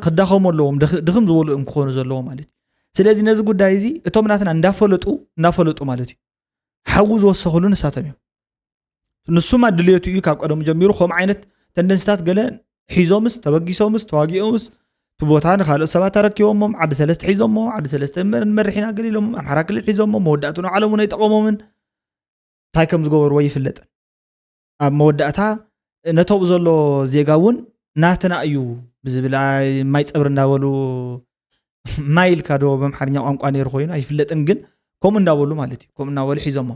ክዳኸሙ ኣለዎም። ድኽም ዝበሉ እዮም ክኾኑ ዘለዎ ማለት እዩ። ስለዚ ነዚ ጉዳይ እዚ እቶም ናትና እንዳፈለጡ እንዳፈለጡ ማለት እዩ ሓዊ ዝወሰኽሉ ንሳቶም እዮም። ንሱማ ድልየቱ እዩ ካብ ቀደሙ ጀሚሩ ከምኡ ዓይነት ተንደንስታት ገለ ሒዞምስ ተበጊሶምስ ተዋጊኦምስ እቲ ቦታ ንካልኦት ሰባት ኣረኪቦሞም ዓዲ ሰለስተ ሒዞሞ ዓዲ ሰለስተ ንመርሕ ኢና ገሊሎሞም ኣምሓራ ክልል ሒዞሞ መወዳእቱ ንዓለም እውን ኣይጠቐሞምን። እንታይ ከም ዝገበርዎ ይፍለጥን ኣብ መወዳእታ ነተብኡ ዘሎ ዜጋ እውን ናትና እዩ ብዝብል ማይ ፀብሪ እንዳበሉ ማይ ኢልካ ዶ ብኣምሓርኛ ቋንቋ ነይሩ ኮይኑ ኣይፍለጥን ግን ከምኡ እንዳበሉ ማለት እዩ ከምኡ እናበሉ ሒዞሞ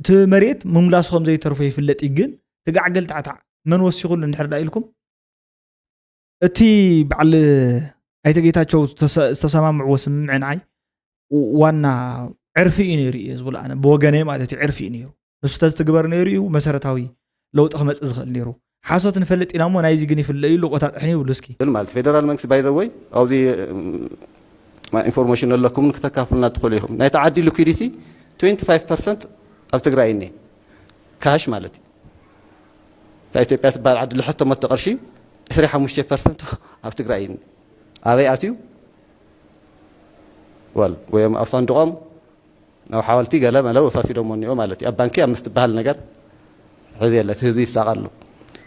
እቲ መሬት ምምላሱ ከም ዘይተርፎ ይፍለጥ እዩ ግን ትጋዕገል ታዕታዕ መን ወሲኹሉ እንድሕር ዳ ኢልኩም እቲ በዓል ኣይተ ጌታቸው ዝተሰማምዕዎ ስምምዕ ንዓይ ዋና ዕርፊ እዩ ነይሩ እየ ዝብሎ ኣነ ብወገነይ ማለት እዩ ዕርፊ እዩ ነይሩ ንሱ ተዝትግበር ነይሩ እዩ መሰረታዊ ለውጢ ክመፅእ ዝኽእል ነይሩ ሓሶት ንፈልጥ ኢና እሞ ናይዚ ግን ይፍለ እዩ ልቆታጥሕኒ ይብሉ እስኪ ግን ማለት ፌደራል መንግስቲ ባይዘወይ ኣብዚ ኢንፎርሜሽን ኣለኩም ክተካፍሉና ትኽእሉ ኢኹም ናይቲ ዓዲ ሊኩዲቲ ትዌንቲ ፋይቭ ፐርሰንት ኣብ ትግራይ እኒ ካሽ ማለት እዩ እታ ኢትዮጵያ ትበሃል ዓዲ ልሕተመቶ ቅርሺ ዕስራ ሓሙሽተ ፐርሰንት ኣብ ትግራይ እዩ ኣበይ ኣትዩ ወል ወይም ኣብ ሳንዱቆም ናብ ሓወልቲ ገለ መለ ወሳሲዶሞ እኒኦ ማለት እዩ ኣብ ባንኪ ኣብ ምስትበሃል ነገር ሕዚ የለ እቲ ህዝቢ ይሳቀ ኣሎ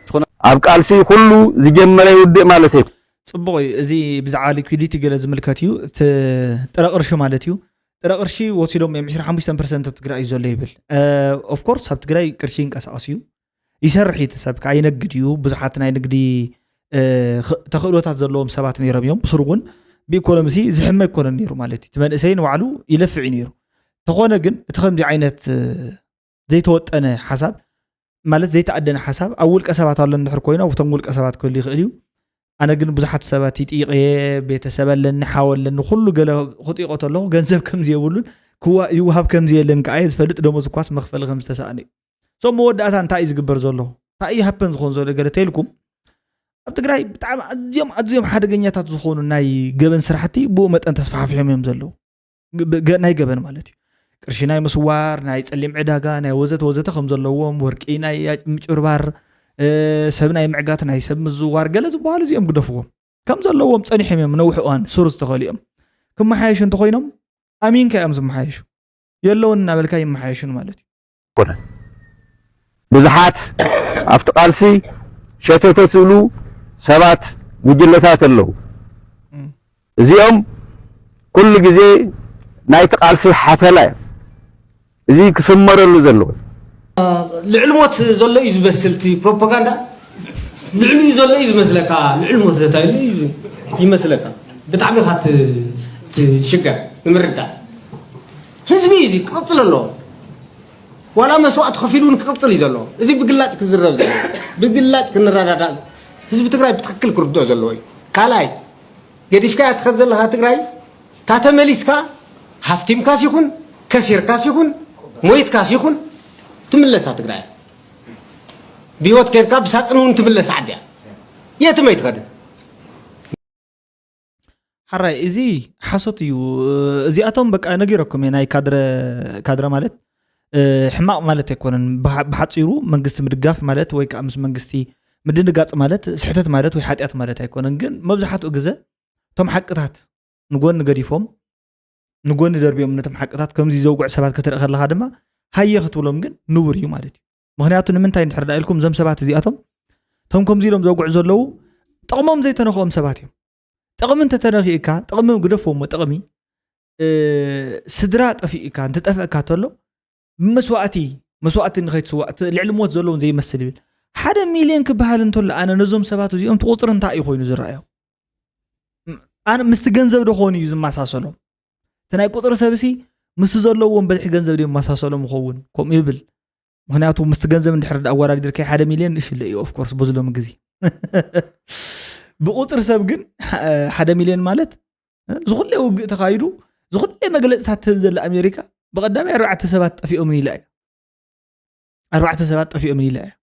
ትኾነ ኣብ ቃልሲ ኩሉ ዝጀመረ ይውድእ ማለት እዩ ፅቡቕ እዩ እዚ ብዛዕባ ሊኩዲቲ ገለ ዝምልከት እዩ ጥረ ቅርሺ ማለት እዩ ጥረ ቅርሺ ወሲዶም እዮም ዕስራ ሓሙሽተ ፐርሰንት ኣብ ትግራይ እዩ ዘሎ ይብል ኦፍኮርስ ኣብ ትግራይ ቅርሺ ይንቀሳቀስ እዩ ይሰርሕ እዩ እቲ ሰብ ከዓ ይነግድ እዩ ብዙሓት ናይ ንግዲ ተኽእሎታት ዘለዎም ሰባት ነይሮም እዮም ብስሩ እውን ብኢኮኖሚሲ ዝሕመ ኣይኮነን ነይሩ ማለት እዩ እቲ መንእሰይ ንባዕሉ ይለፍዕ እዩ ነይሩ ተኾነ ግን እቲ ከምዚ ዓይነት ዘይተወጠነ ሓሳብ ማለት ዘይተኣደነ ሓሳብ ኣብ ውልቀ ሰባት ኣሎ እንድሕር ኮይኑ ኣብቶም ውልቀ ሰባት ክህሉ ይኽእል እዩ ኣነ ግን ብዙሓት ሰባት ይጥይቐየ ቤተሰብ ኣለኒ ሓው ኣለኒ ኩሉ ገለ ክጥይቆ ተለኹ ገንዘብ ከምዚ የብሉን ይውሃብ ከምዚ የለን ከዓ ዝፈልጥ ደሞዝ ኳስ መኽፈሊ ከም ዝተሰኣነ እዩ ሶም መወዳእታ እንታይ እዩ ዝግበር ዘሎ እንታይ እዩ ሃፐን ዝኾን ዘሎ ገለ ተይልኩም ኣብ ትግራይ ብጣዕሚ ኣዝዮም ኣዝዮም ሓደገኛታት ዝኾኑ ናይ ገበን ስራሕቲ ብኡ መጠን ተስፋሕፊሖም እዮም ዘለዉ ናይ ገበን ማለት እዩ ቅርሺ ናይ ምስዋር ናይ ፀሊም ዕዳጋ ናይ ወዘተ ወዘተ ከም ዘለዎም ወርቂ ናይ ምጭርባር ሰብ ናይ ምዕጋት ናይ ሰብ ምዝዋር ገለ ዝበሃሉ እዚኦም ግደፍዎም ከም ዘለዎም ፀኒሖም እዮም ነውሕ እዋን ሱር ዝተኸሉ እዮም ክመሓየሹ እንተኮይኖም ኣሚንካ እዮም ዝመሓየሹ የለውን እናበልካ ይመሓየሹን ማለት እዩ ብዙሓት ኣብቲ ቃልሲ ሸተተ ዝብሉ ሰባት ጉጅለታት ኣለዉ እዚኦም ኩሉ ግዜ ናይቲ ቃልሲ ሓተላ እዮም እዚ ክስመረሉ ዘለዎ ልዕሊ ሞት ዘሎ እዩ ዝመስል እቲ ፕሮፓጋንዳ ልዕሊኡ ዘሎ እዩ ዝመስለካ ልዕሊ ሞት ዘታይሉ እዩ ይመስለካ ብጣዕሚ ኢኻ ትሽገር ንምርዳእ ህዝቢ እዩ ክቕፅል ኣለዎ ዋላ መስዋእቲ ከፊሉ እውን ክቕፅል እዩ ዘለዎ እዚ ብግላጭ ክዝረብ ዘሎ ብግላጭ ክንረዳዳእ ህዝቢ ትግራይ ብትክክል ክርድኦ ዘለዎ እዩ ካልኣይ ገዲፍካያ ትኸድ ዘለኻ ትግራይ እታ ተመሊስካ ሃፍቲምካስ ይኹን ከሲርካስ ይኹን ሞይትካስ ይኹን ትምለሳ ትግራይ ብህይወት ከድካ ብሳጥን እውን ትምለስ ዓዲ እያ የትም ኣይትኸድን ሓራይ እዚ ሓሶት እዩ እዚኣቶም በቃ ነጊረኩም እየ ናይ ካድረ ካድረ ማለት ሕማቕ ማለት ኣይኮነን ብሓፂሩ መንግስቲ ምድጋፍ ማለት ወይ ከዓ ምስ መንግስቲ ምድንጋፅ ማለት ስሕተት ማለት ወይ ሓጢኣት ማለት ኣይኮነን። ግን መብዛሕትኡ ግዘ እቶም ሓቅታት ንጎኒ ገዲፎም ንጎኒ ደርቢዮም ነቶም ሓቅታት ከምዚ ዘውግዑ ሰባት ክትርኢ ከለኻ ድማ ሃየ ክትብሎም ግን ንቡር እዩ ማለት እዩ። ምክንያቱ ንምንታይ እንድሕር ዳ ኢልኩም እዞም ሰባት እዚኣቶም እቶም ከምዚ ኢሎም ዘውግዑ ዘለዉ ጥቕሞም ዘይተነኽኦም ሰባት እዮም። ጥቕሚ እንተተነኺእካ ጥቕሚ ግደፍዎ እሞ ጥቕሚ ስድራ ጠፊእካ እንትጠፍእካ ተሎ መስዋእቲ መስዋእቲ ንኸይትስዋእ ልዕሊ ሞት ዘለውን ዘይመስል ይብል። ሓደ ሚልዮን ክበሃል እንተሎ ኣነ ነዞም ሰባት እዚኦም ትቁፅሪ እንታይ እዩ ኮይኑ ዝረኣዮም? ኣነ ምስቲ ገንዘብ ዶ ኾኑ እዩ ዝመሳሰሎም? እቲ ናይ ቁፅሪ ሰብሲ ምስቲ ዘለዎም በዝሒ ገንዘብ ዶ ይመሳሰሎም ይኸውን ከምኡ ይብል። ምክንያቱ ምስቲ ገንዘብ እንድሕር ኣወዳዲርካይ ሓደ ሚልዮን ንእሽለ እዩ ኦፍኮርስ በዚ ሎሚ ግዜ። ብቁፅሪ ሰብ ግን ሓደ ሚልዮን ማለት ዝኩለ ውግእ ተኻይዱ ዝኩለ መግለፅታት ትህብ ዘላ ኣሜሪካ ብቐዳማይ ኣርባዕተ ሰባት ጠፊኦምን ኢላ እያ። ኣርባዕተ ሰባት ጠፊኦምን ኢላ እያ።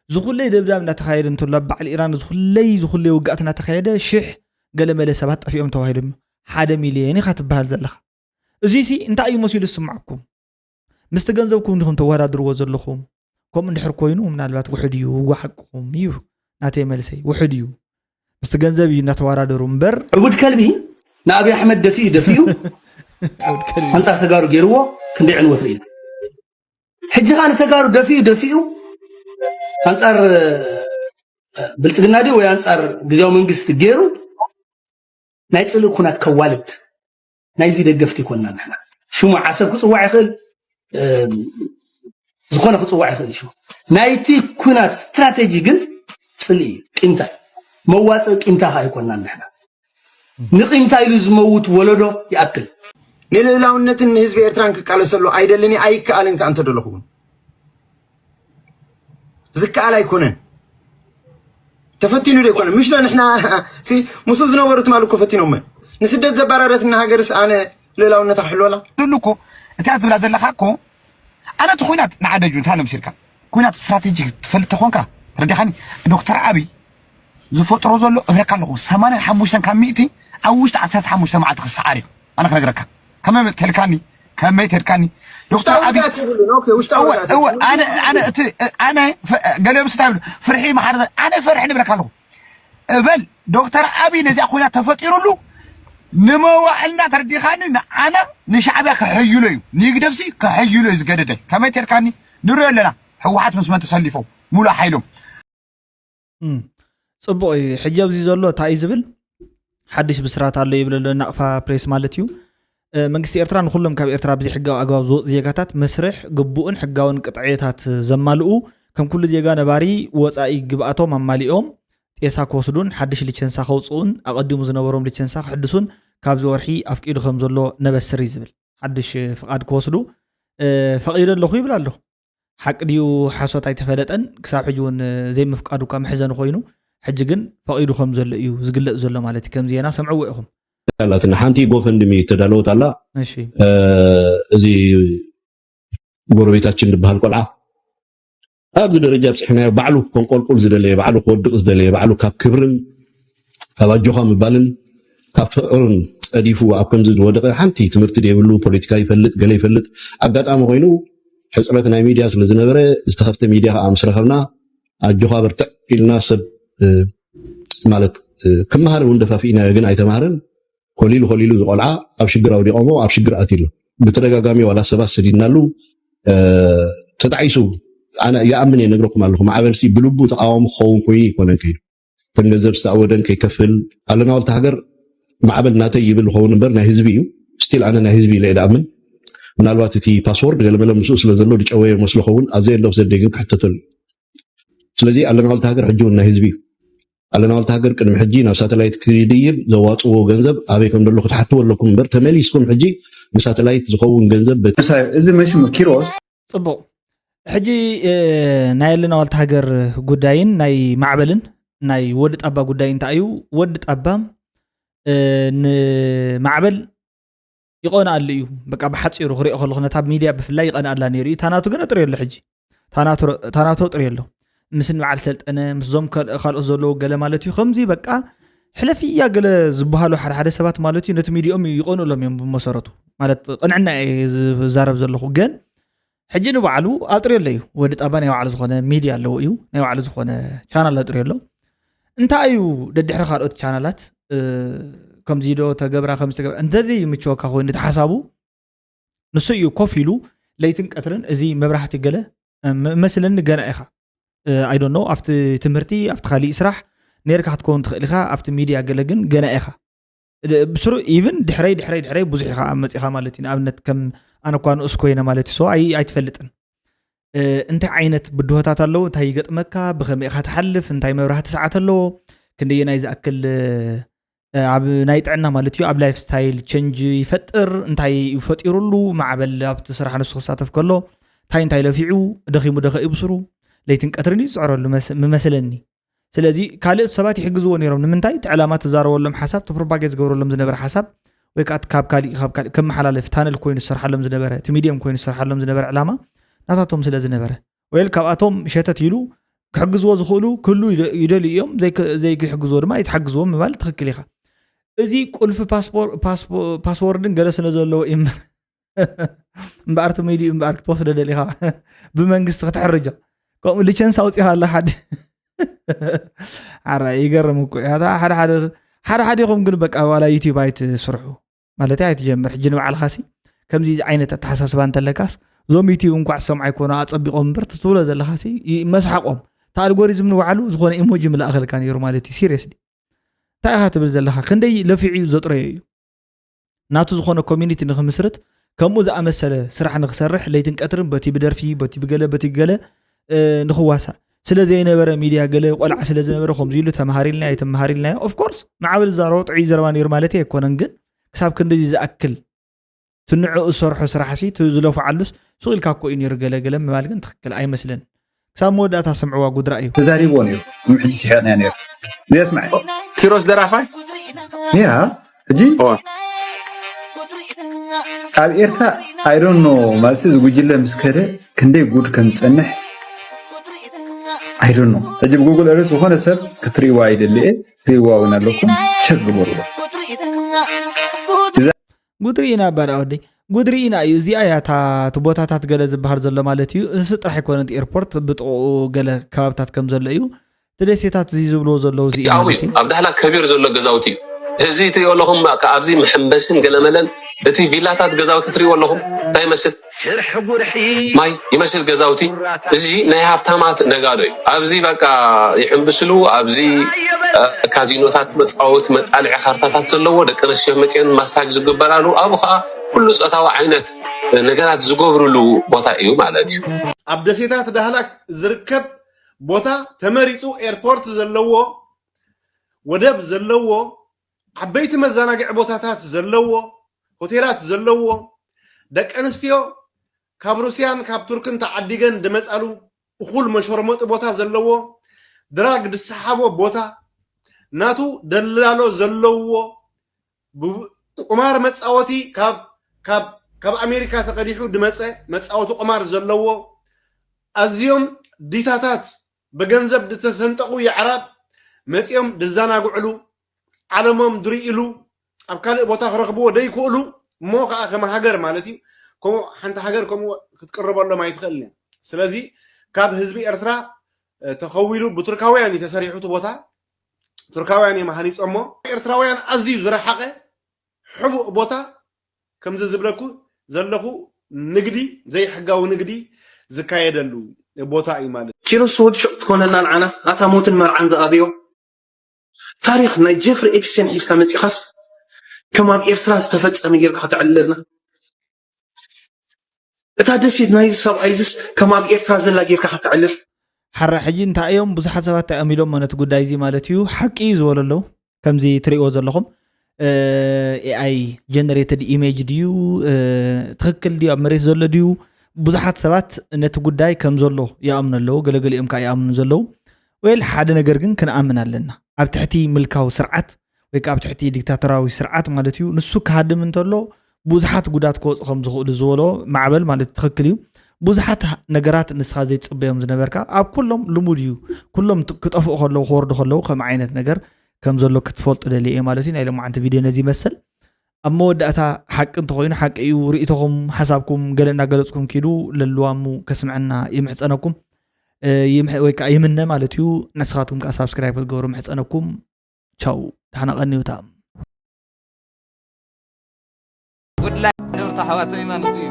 ዝኩለይ ደብዳብ እንዳተኻየደ እንተሎ ኣብ በዓል ኢራን ዝኩለይ ዝኩለይ ውግኣት እንዳተኻየደ ሽሕ ገለመለ ሰባት ጠፊኦም ተባሂሎም ሓደ ሚልዮን ኢኻ ትበሃል ዘለኻ። እዚ ሲ እንታይ እዩ መሲሉ ዝስማዓኩም? ምስቲ ገንዘብኩም እንዲኹም ተወዳድርዎ ዘለኹም። ከምኡ እንድሕር ኮይኑ ምናልባት ውሕድ እዩ እዋ ሓቅኹም እዩ ናተይ መልሰይ ውሕድ እዩ። ምስቲ ገንዘብ እዩ እናተወዳደሩ እምበር ዕቡድ ከልቢ ንኣብይ ኣሕመድ ደፊኡ ደፊኡ ኣንፃር ተጋሩ ገይርዎ ክንደይ ዕንወት ርኢና። ሕጂ ከዓ ንተጋሩ ደፊኡ ደፊኡ ኣንፃር ብልፅግና ድዩ ወይ ኣንፃር ግዜያዊ መንግስቲ ገይሩ ናይ ፅልኢ ኩናት ከዋልድ ናይዚ ደገፍቲ ይኮንና ንሕና። ሽሙ ዓሰብ ክፅዋዕ ይኽእል፣ ዝኾነ ክፅዋዕ ይኽእል ሽሙ። ናይቲ ኩናት ስትራቴጂ ግን ፅልኢ እዩ፣ ቂምታ እዩ። መዋፅኢ ቂምታ ከዓ ይኮንና ንሕና። ንቂምታ ኢሉ ዝመውት ወለዶ ይኣክል። ንልእላውነትን ንህዝቢ ኤርትራን ክቃለሰሉ ኣይደልን እየ፣ ኣይከኣልን ከኣ እንተደለኹ እውን ዝከኣል ኣይኮነን። ተፈቲኑ ዶ ይኮነ? ምሽ ዶ ንሕና ሲ ምስኡ ዝነበሩ ትማል እኮ ፈቲኖሞ። ንስደት ዘባረረትና ሃገርስ ኣነ ልእላውነታ ክሕልወላ? ትብሉ እኮ እቲኣ ትብላ ዘለኻ እኮ ኣነ እቲ ኩናት ንዓደ ጁንታ ነብሲርካ ኩናት ስትራቴጂ ትፈልጥ ተኾንካ ረዲኻኒ ዶክተር ዓብይ ዝፈጥሮ ዘሎ እብለካ ኣለኹ ሰማንያን ሓሙሽተን ካብ ሚእቲ ኣብ ውሽጢ ዓሰርተ ሓሙሽተ መዓልቲ ክሰዓር እዩ ኣነ ክነግረካ ከመይ ተልካኒ ከመይ ተልካኒ ዶክተር ዓብይ ውሽጣዊ እወ እወ ኣነ ኣነ እቲ ኣነ ገለ ምስ እንታይ ፍርሒ ማሓረ ኣነ ፈርሒ ንብለካ ኣለኹ እበል ዶክተር ዓብይ ነዚኣ ኮይና ተፈጢሩሉ ንመዋእልና ተረዲኻኒ ንዓና ንሻዕብያ ክሕይሎ እዩ ንህግደፍሲ ክሕይሎ እዩ ዝገደደ ከመይ ተልካኒ ንሪኦ ኣለና ህወሓት ምስ መን ተሰሊፎም ሙሉእ ሓይሎም እም፣ ጽቡቕ እዩ። ሕጂ ኣብዚ ዘሎ እንታይ እዩ ዝብል ሓድሽ ብስራት ኣሎ ይብል ኣሎ ናቕፋ ፕሬስ ማለት እዩ። እ፣ መንግስቲ ኤርትራ ንኹሎም ካብ ኤርትራ ብዘይሕጋዊ ኣግባብ ዝወፁ ዜጋታት መስርሕ ግቡእን ሕጋውን ቅጥዕታት ዘማልኡ ከም ኩሉ ዜጋ ነባሪ ወፃኢ ግብኣቶም ኣማሊኦም ጤሳ ክወስዱን ሓድሽ ሊቸንሳ ከውፅኡን ኣቐዲሙ ዝነበሮም ሊቸንሳ ክሕድሱን ካብዚ ወርሒ ኣፍቂዱ ከም ዘሎ ነበስር እዩ ዝብል። ሓድሽ ፍቓድ ክወስዱ እ፣ ፈቒደ ኣለኹ ይብል ኣሎ። ሓቂ ድዩ ሓሶት ኣይተፈለጠን ክሳብ ሕጂ እውን ዘይምፍቃዱ እኳ መሕዘኒ ኮይኑ ሕጂ ግን ፈቒዱ ከም ዘሎ እዩ ዝግለፅ ዘሎ ማለት እዩ ከም ዜና ሰምዕዎ ኢኹም ኣላትና ሓንቲ ጎፈንድሚ ተዳለወት ኣላ እሺ እ፣ እዚ ጎረቤታችን ዝበሃል ቆልዓ ኣብዚ ደረጃ ኣብፅሕናዮ ባዕሉ ከንቆልቁል ዝደለየ ባዕሉ ክወድቕ ዝደለየ ባዕሉ ካብ ክብርን ካብ ኣጆኻ ምባልን ካብ ፍቕርን ፀዲፉ ኣብ ከምዚ ዝወደቐ ሓንቲ ትምህርቲ ዘይብሉ ፖለቲካ ይፈልጥ ገለ ይፈልጥ ኣጋጣሚ ኮይኑ ሕፅረት ናይ ሚድያ ስለ ዝነበረ ዝተኸፍተ ሚድያ ከዓ ምስ ረኸብና ኣጆኻ በርትዕ ኢልና ሰብ ማለት ክመሃር እውን ደፋፊእናዮ ግን ኣይተማህረን ኮሊሉ ኮሊሉ ዝቆልዓ ኣብ ሽግር ኣውዲቆሞ ኣብ ሽግር ኣትዩ ኣሎ ብተደጋጋሚ ዋላ ሰባት ሰዲድናሉ ተጣዒሱ ኣነ ይኣምን እየ ነግረኩም ኣለኹ ማዕበልሲ ብልቡ ተቃዋሚ ክኸውን ኮይኑ ይኮነን ከይዱ ከም ገንዘብ ዝተኣወደን ከይከፍል ኣለና ዋልታ ሃገር ማዕበል ናተይ ይብል ዝኸውን እምበር ናይ ህዝቢ እዩ ስቲል ኣነ ናይ ህዝቢ ኢለ እየ ድኣምን ምናልባት እቲ ፓስወርድ ገለመለ ምስኡ ስለ ዘሎ ድጨወየ መስሎ ኸውን ኣዘይ ኣለፍ ዘደይ ግን ክሕተተሉ እዩ ስለዚ ኣለና ዋልታ ሃገር ሕጂ እውን ናይ ህዝቢ እዩ ኣለና ዋልታ ሃገር ቅድሚ ሕጂ ናብ ሳተላይት ክድይብ ዘዋፅዎ ገንዘብ ኣበይ ከም ዘሎ ክትሓትዎ ኣለኩም እምበር ተመሊስኩም ሕጂ ንሳተላይት ዝኸውን ገንዘብ በቲ እዚ መሽሙ ኪሮስ ፅቡቕ ሕጂ ናይ ኣለና ዋልታ ሃገር ጉዳይን ናይ ማዕበልን ናይ ወዲ ጣባ ጉዳይ እንታይ እዩ ወዲ ጣባ ንማዕበል ይቐንኣሉ እዩ በቃ ብሓፂሩ ክሪኦ ከለኹ ነታ ሚድያ ብፍላይ ይቐንኣላ ነይሩ እዩ ታናቱ ግን ጥሪ ኣሎ ሕጂ ታናቶ ጥሪ ኣሎ ምስን በዓል ሰልጠነ ምስዞም ካልኦት ዘለዉ ገለ ማለት እዩ ከምዚ በቃ ሕለፍያ ገለ ዝበሃሉ ሓደ ሓደ ሰባት ማለት እዩ ነቲ ሚዲኦም ይቐንሎም እዮም ብመሰረቱ ማለት ቅንዕና እየ ዝዛረብ ዘለኹ ግን ሕጂ ንባዕሉ ኣጥርዮ ኣሎ እዩ። ወዲ ጣባ ናይ ባዕሉ ዝኾነ ሚድያ ኣለዎ እዩ። ናይ ባዕሉ ዝኾነ ቻናል ኣጥርዮ ኣሎ። እንታይ እዩ ደድሕሪ ካልኦት ቻናላት፣ እ፣ ከምዚ ዶ ተገብራ፣ ከምዚ ተገብራ፣ እንተዘይ ይምችወካ ኮይኑ እቲ ሓሳቡ፣ ንሱ እዩ ኮፍ ኢሉ ለይትን ቀትርን እዚ መብራህቲ ገለ፣ እ፣ ም-፣ መስለኒ ገና ኢኻ። እ፣ I don't know፣ ኣብቲ ትምህርቲ፣ ኣብቲ ካሊእ ስራሕ ነይርካ ክትከውን ትኽእል ኢኻ፣ ኣብቲ ሚድያ ገለ ግን ገና ኢኻ። ድ-፣ ብስሩ ኢቭን ድሕረይ፣ ድሕረይ፣ ድሕረይ ብዙሕ ኢኻ መጺኻ ማለት እዩ። ንኣብነት ከም ኣነ እኳ ንኡስ ኮይነ ማለት እዩ። So ኣይ-፣ ኣይትፈልጥን። እ፣ እንታይ ዓይነት ብድሆታት ኣለዉ፣ እንታይ ይገጥመካ፣ ብኸመይ ኢኻ ትሓልፍ፣ እንታይ መብራህቲ ሰዓት ኣለዎ፣ ክንደየናይ ዝኣክል፣ እ፣ ኣብ ናይ ጥዕና ማለት እዩ፣ ኣብ ላይፍ ስታይል ቸንጅ ይፈጥር፣ እንታይ እዩ ፈጢሩሉ፣ ማዕበል ኣብቲ ስራሕ ንሱ ክሳተፍ ከሎ፣ እንታይ እንታይ ለፊዑ፣ ደኺሙ ደኸ እዩ ብስሩ፣ ለይትን ቀትርን እዩ ዝጽዕረሉ መስ-፣ ምመስለኒ። ስለዚ ካልኦት ሰባት ይሕግዝዎ ነይሮም። ንምንታይ? እቲ ዕላማ ትዛረበሎም ሓሳብ፣ እቲ ፕሮፓጌት ዝገብረሎም ዝነበረ ሓሳብ፣ ወይ ከዓ ካብ ካሊእ፣ ካብ ካሊእ ከመሓላለፍ ታነል ኮይኑ ዝሰርሓሎም ዝነበረ፣ እቲ ሚድየም ኮይኑ ዝሰርሓሎም ዝነበረ ዕላማ ናታቶም ስለ ዝነበረ። ወይል ካብኣቶም ሸተት ኢሉ ክሕግዝዎ ዝኽእሉ ክህሉ ይደ-፣ ይደልዩ እዮም። ዘይክ-፣ ዘይክሕግዝዎ ድማ ኣይትሓግዝዎም ምባል ትኽክል ኢኻ። እዚ ቁልፊ ፓስፖር-፣ ፓስፖ-፣ ፓስወርድን ገለ ስለ ዘለዎ እዩ እምበር። እምበኣር እቲ ሚድዩ እምበኣር ክትወስዶ ደሊኻ። ብመንግስቲ ክትሕርጆ። ከምኡ ሊቸንስ ኣውፂኻ ኣላ ሓዲ። ኣራ ይገርም እኮ እዩ። ኣታ ሓደ ሓደ፣ ሓደ ሓደ ኢኹም ግን በቃ ዋላ ዩቲዩብ ኣይትስርሑ። ማለት ኣይትጀምር። ሕጂ ንባዕልኻሲ ከምዚ ዓይነት ኣተሓሳስባ እንተለካስ፣ እዞም ዩቲዩብ እንኳዕ ዝሰምዑ ኣይኮኑ ኣጸቢቖም እምበር፣ እቲ ትብሎ ዘለኻሲ ይ-፣ መስሓቖም። እቲ ኣልጎሪዝም ንባዕሉ ዝኾነ ኢሞጂ ምለኣኸልካ ነይሩ ማለት እዩ። ሲሪየስሊ። እንታይ ኢኻ ትብል ዘለኻ? ክንደይ ለፊዑ እዩ ዘጥረዮ እዩ። ናቱ ዝኾነ ኮሚኒቲ ንኽምስርት፣ ከምኡ ዝኣመሰለ ስራሕ ንኽሰርሕ፣ ለይትን ቀትርን በቲ ብደርፊ፣ በቲ ብገለ፣ በቲ ብገለ፣ እ፣ ንኽዋሳእ። ስለ ዘይነበረ ሚድያ ገለ ቆልዓ ስለ ዝነበረ፣ ከምዚ ኢሉ ተምሃር ኢልናዮ፣ ኣይተምሃር ኢልናዮ። ኦፍ ኮርስ፣ ማዕበል ዝዛረቦ ጥዑይ ዘረባ ነይሩ ማለት ኣይኮነን፣ ግን ክሳብ ክንድዚ ዝኣክል እቲ ንዕኡ ዝሰርሖ ስራሕሲ፣ እቲ ዝለፍዓሉስ፣ ሱቕ ኢልካ እኮ እዩ ነይሩ፣ ገለ ገለ ምባል ግን ትኽክል ኣይመስልን። ክሳብ መወዳእታ ስምዕዋ ጉድራ እዩ። ተዛሪብዎ ነይሩ። እም ሕጂ ስሒቕና ነይሩ። ነስማዕ። ኪሮስ ደራፋይ? ያ፣ ሕጂ እዋ። ኣብ ኤርትራ፣ I don't know፣ ማለት እዚ ጉጅለ ምስ ከደ ክንደይ ጉድ ከም ዝጸንሕ፣ I don't know። ሕጂ ብጉግል እርዝ ዝኾነ ሰብ ክትርእይዋ ይደሊ እየ፣ ክትርእይዋ እውን ኣለኩም፣ ቸክ ግበርዎ። ጉድሪ ኢና ባዳ ወደይ፣ ጉድሪ ኢና እዩ። እዚኣ እያ እታ፣ እቲ ቦታታት ገለ ዝበሃል ዘሎ ማለት እዩ። እሱ ጥራሕ ኣይኮነን፣ እቲ ኤርፖርት ብጥቕኡ ገለ ከባብታት ከም ዘሎ እዩ። እቲ ደሴታት እዚ ዝብልዎ ዘለዉ እዚ እዩ ኣዊ ማለት እዩ። ኣብ ዳህላክ ከቢር ዘሎ ገዛውቲ እዩ። እዚ ትሪኦ ኣለኹም፣ በቃ ኣብዚ መሐንበስን ገለመለን፣ እቲ ቪላታት ገዛውቲ ትሪኦ ኣለኹም፣ እንታይ ይመስል? ማይ ይመስል ገዛውቲ። እዚ ናይ ሃፍታማት ነጋዶ እዩ። ኣብዚ በቃ ይሕንብስሉ፣ ኣብዚ፣ እ፣ ካዚኖታት፣ መጻወቲ፣ መጣልዒ ካርታታት ዘለዎ፣ ደቂ ኣንስትዮ መጺአን ማሳጅ ዝግበራሉ፣ ኣብኡ ኸዓ ኩሉ ጾታዊ ዓይነት ነገራት ዝገብርሉ ቦታ እዩ ማለት እዩ። ኣብ ደሴታት ዳህላክ ዝርከብ ቦታ ተመሪጹ፣ ኤርፖርት ዘለዎ፣ ወደብ ዘለዎ፣ ዓበይቲ መዘናግዒ ቦታታት ዘለዎ፣ ሆቴላት ዘለዎ፣ ደቂ ኣንስትዮ ካብ ሩስያን ካብ ቱርክን ተዓዲገን ድመጻሉ እኹል መሸርመጢ ቦታ ዘለዎ፣ ድራግ ድሰሓቦ ቦታ፣ ናቱ ደላሎ ዘለዎ፣ ብ-፣ ቁማር መጻወቲ ካብ፣ ካብ፣ ካብ ኣሜሪካ ተቐዲሑ ድመጸ መጻወቲ ቁማር ዘለዎ፣ ኣዝዮም ዲታታት ብገንዘብ ድተሰንጠቑ የዕራብ መጺኦም ድዘናግዕሉ፣ ዓለሞም ድርእይሉ፣ ኣብ ካልእ ቦታ ክረኽብዎ ደይክእሉ፣ እሞ ከኣ ከም ሃገር ማለት እዩ፣ ከምኡ ሓንቲ ሃገር ከምኡ ክትቅርበሎም ኣይትኽእልን እያ። ስለዚ ካብ ህዝቢ ኤርትራ፣ እ፣ ተኸዊሉ ብቱርካውያን እዩ ተሰሪሑ እቲ ቦታ፣ ቱርካውያን እዮም ሃኒጾሞ። ኤርትራውያን ኣዝዩ ዝረሓቐ ሕቡእ ቦታ፣ ከምዚ ዝብለኩ ዘለኹ፣ ንግዲ፣ ዘይሕጋዊ ንግዲ ዝካየደሉ ቦታ እዩ ማለት እዩ። ኪሮስ ወዲ ሹቕ ትኾነና ንዓና፣ ናታ ሞትን መርዓን ዝኣብዮ ታሪኽ ናይ ጀፍሪ ኤፕስቴን ሒዝካ መጺኻስ፣ ከም ኣብ ኤርትራ ዝተፈጸመ ጌርካ ከተዕልለና? እታ ደሴት ናይዚ ሰብኣይዝስ ከም ኣብ ኤርትራ ዘላ ጌርካ ከተዕልል? ሓራ ሕጂ እንታይ እዮም ብዙሓት ሰባት እንታይ እዮም ኢሎሞ ነቲ ጉዳይ እዚ ማለት እዩ? ሓቂ እዩ ዝበሉ ኣለዉ። ከምዚ ትርእይዎ ዘለኹም፣ እ፣ ኤኣይ ጀነሬትድ ኢሜጅ ድዩ፣ እ፣ ትኽክል ድዩ፣ ኣብ መሬት ዘሎ ድዩ? ብዙሓት ሰባት ነቲ ጉዳይ ከም ዘሎ ይኣምኑ ኣለዉ፣ ገለገሊኦም ከኣ ይኣምኑ ዘለዉ። ዌል፣ ሓደ ነገር ግን ክንኣምን ኣለና። ኣብ ትሕቲ ምልካዊ ስርዓት ወይ ከኣ ኣብ ትሕቲ ዲክታቶራዊ ስርዓት ማለት እዩ፣ ንሱ ክሃድም እንተሎ ብዙሓት ጉዳት ክወፁ ከም ዝኽእሉ ዝበሎ ማዕበል ማለት ትኽክል እዩ። ብዙሓት ነገራት ንስኻ ዘይትፅበዮም ዝነበርካ ኣብ ኩሎም ልሙድ እዩ። ኩሎም ት-፣ ክጠፍኡ ከለዉ፣ ክወርዱ ከለዉ ከምኡ ዓይነት ነገር ከም ዘሎ ክትፈልጡ ደልየ እየ ማለት እዩ። ናይ ሎማዓንቲ ቪድዮ ነዚ ይመስል። ኣብ መወዳእታ ሓቂ እንተኾይኑ ሓቂ እዩ። ርእይቶኹም ሓሳብኩም ገለ እናገለፅኩም ኪዱ ለልዋሙ ከስምዐና ይምሕፀነኩም። እ፣ ይምሕ- ወይ ከዓ ይምነ ማለት እዩ። ንስኻትኩም ከዓ ሳብስክራይብ ክትገብሩ ምሕፀነኩም። ቻው፣ ደሓና ቀንዩታ። ጉድላይ ደርታ ኣሕዋተይ ማለት እዩ።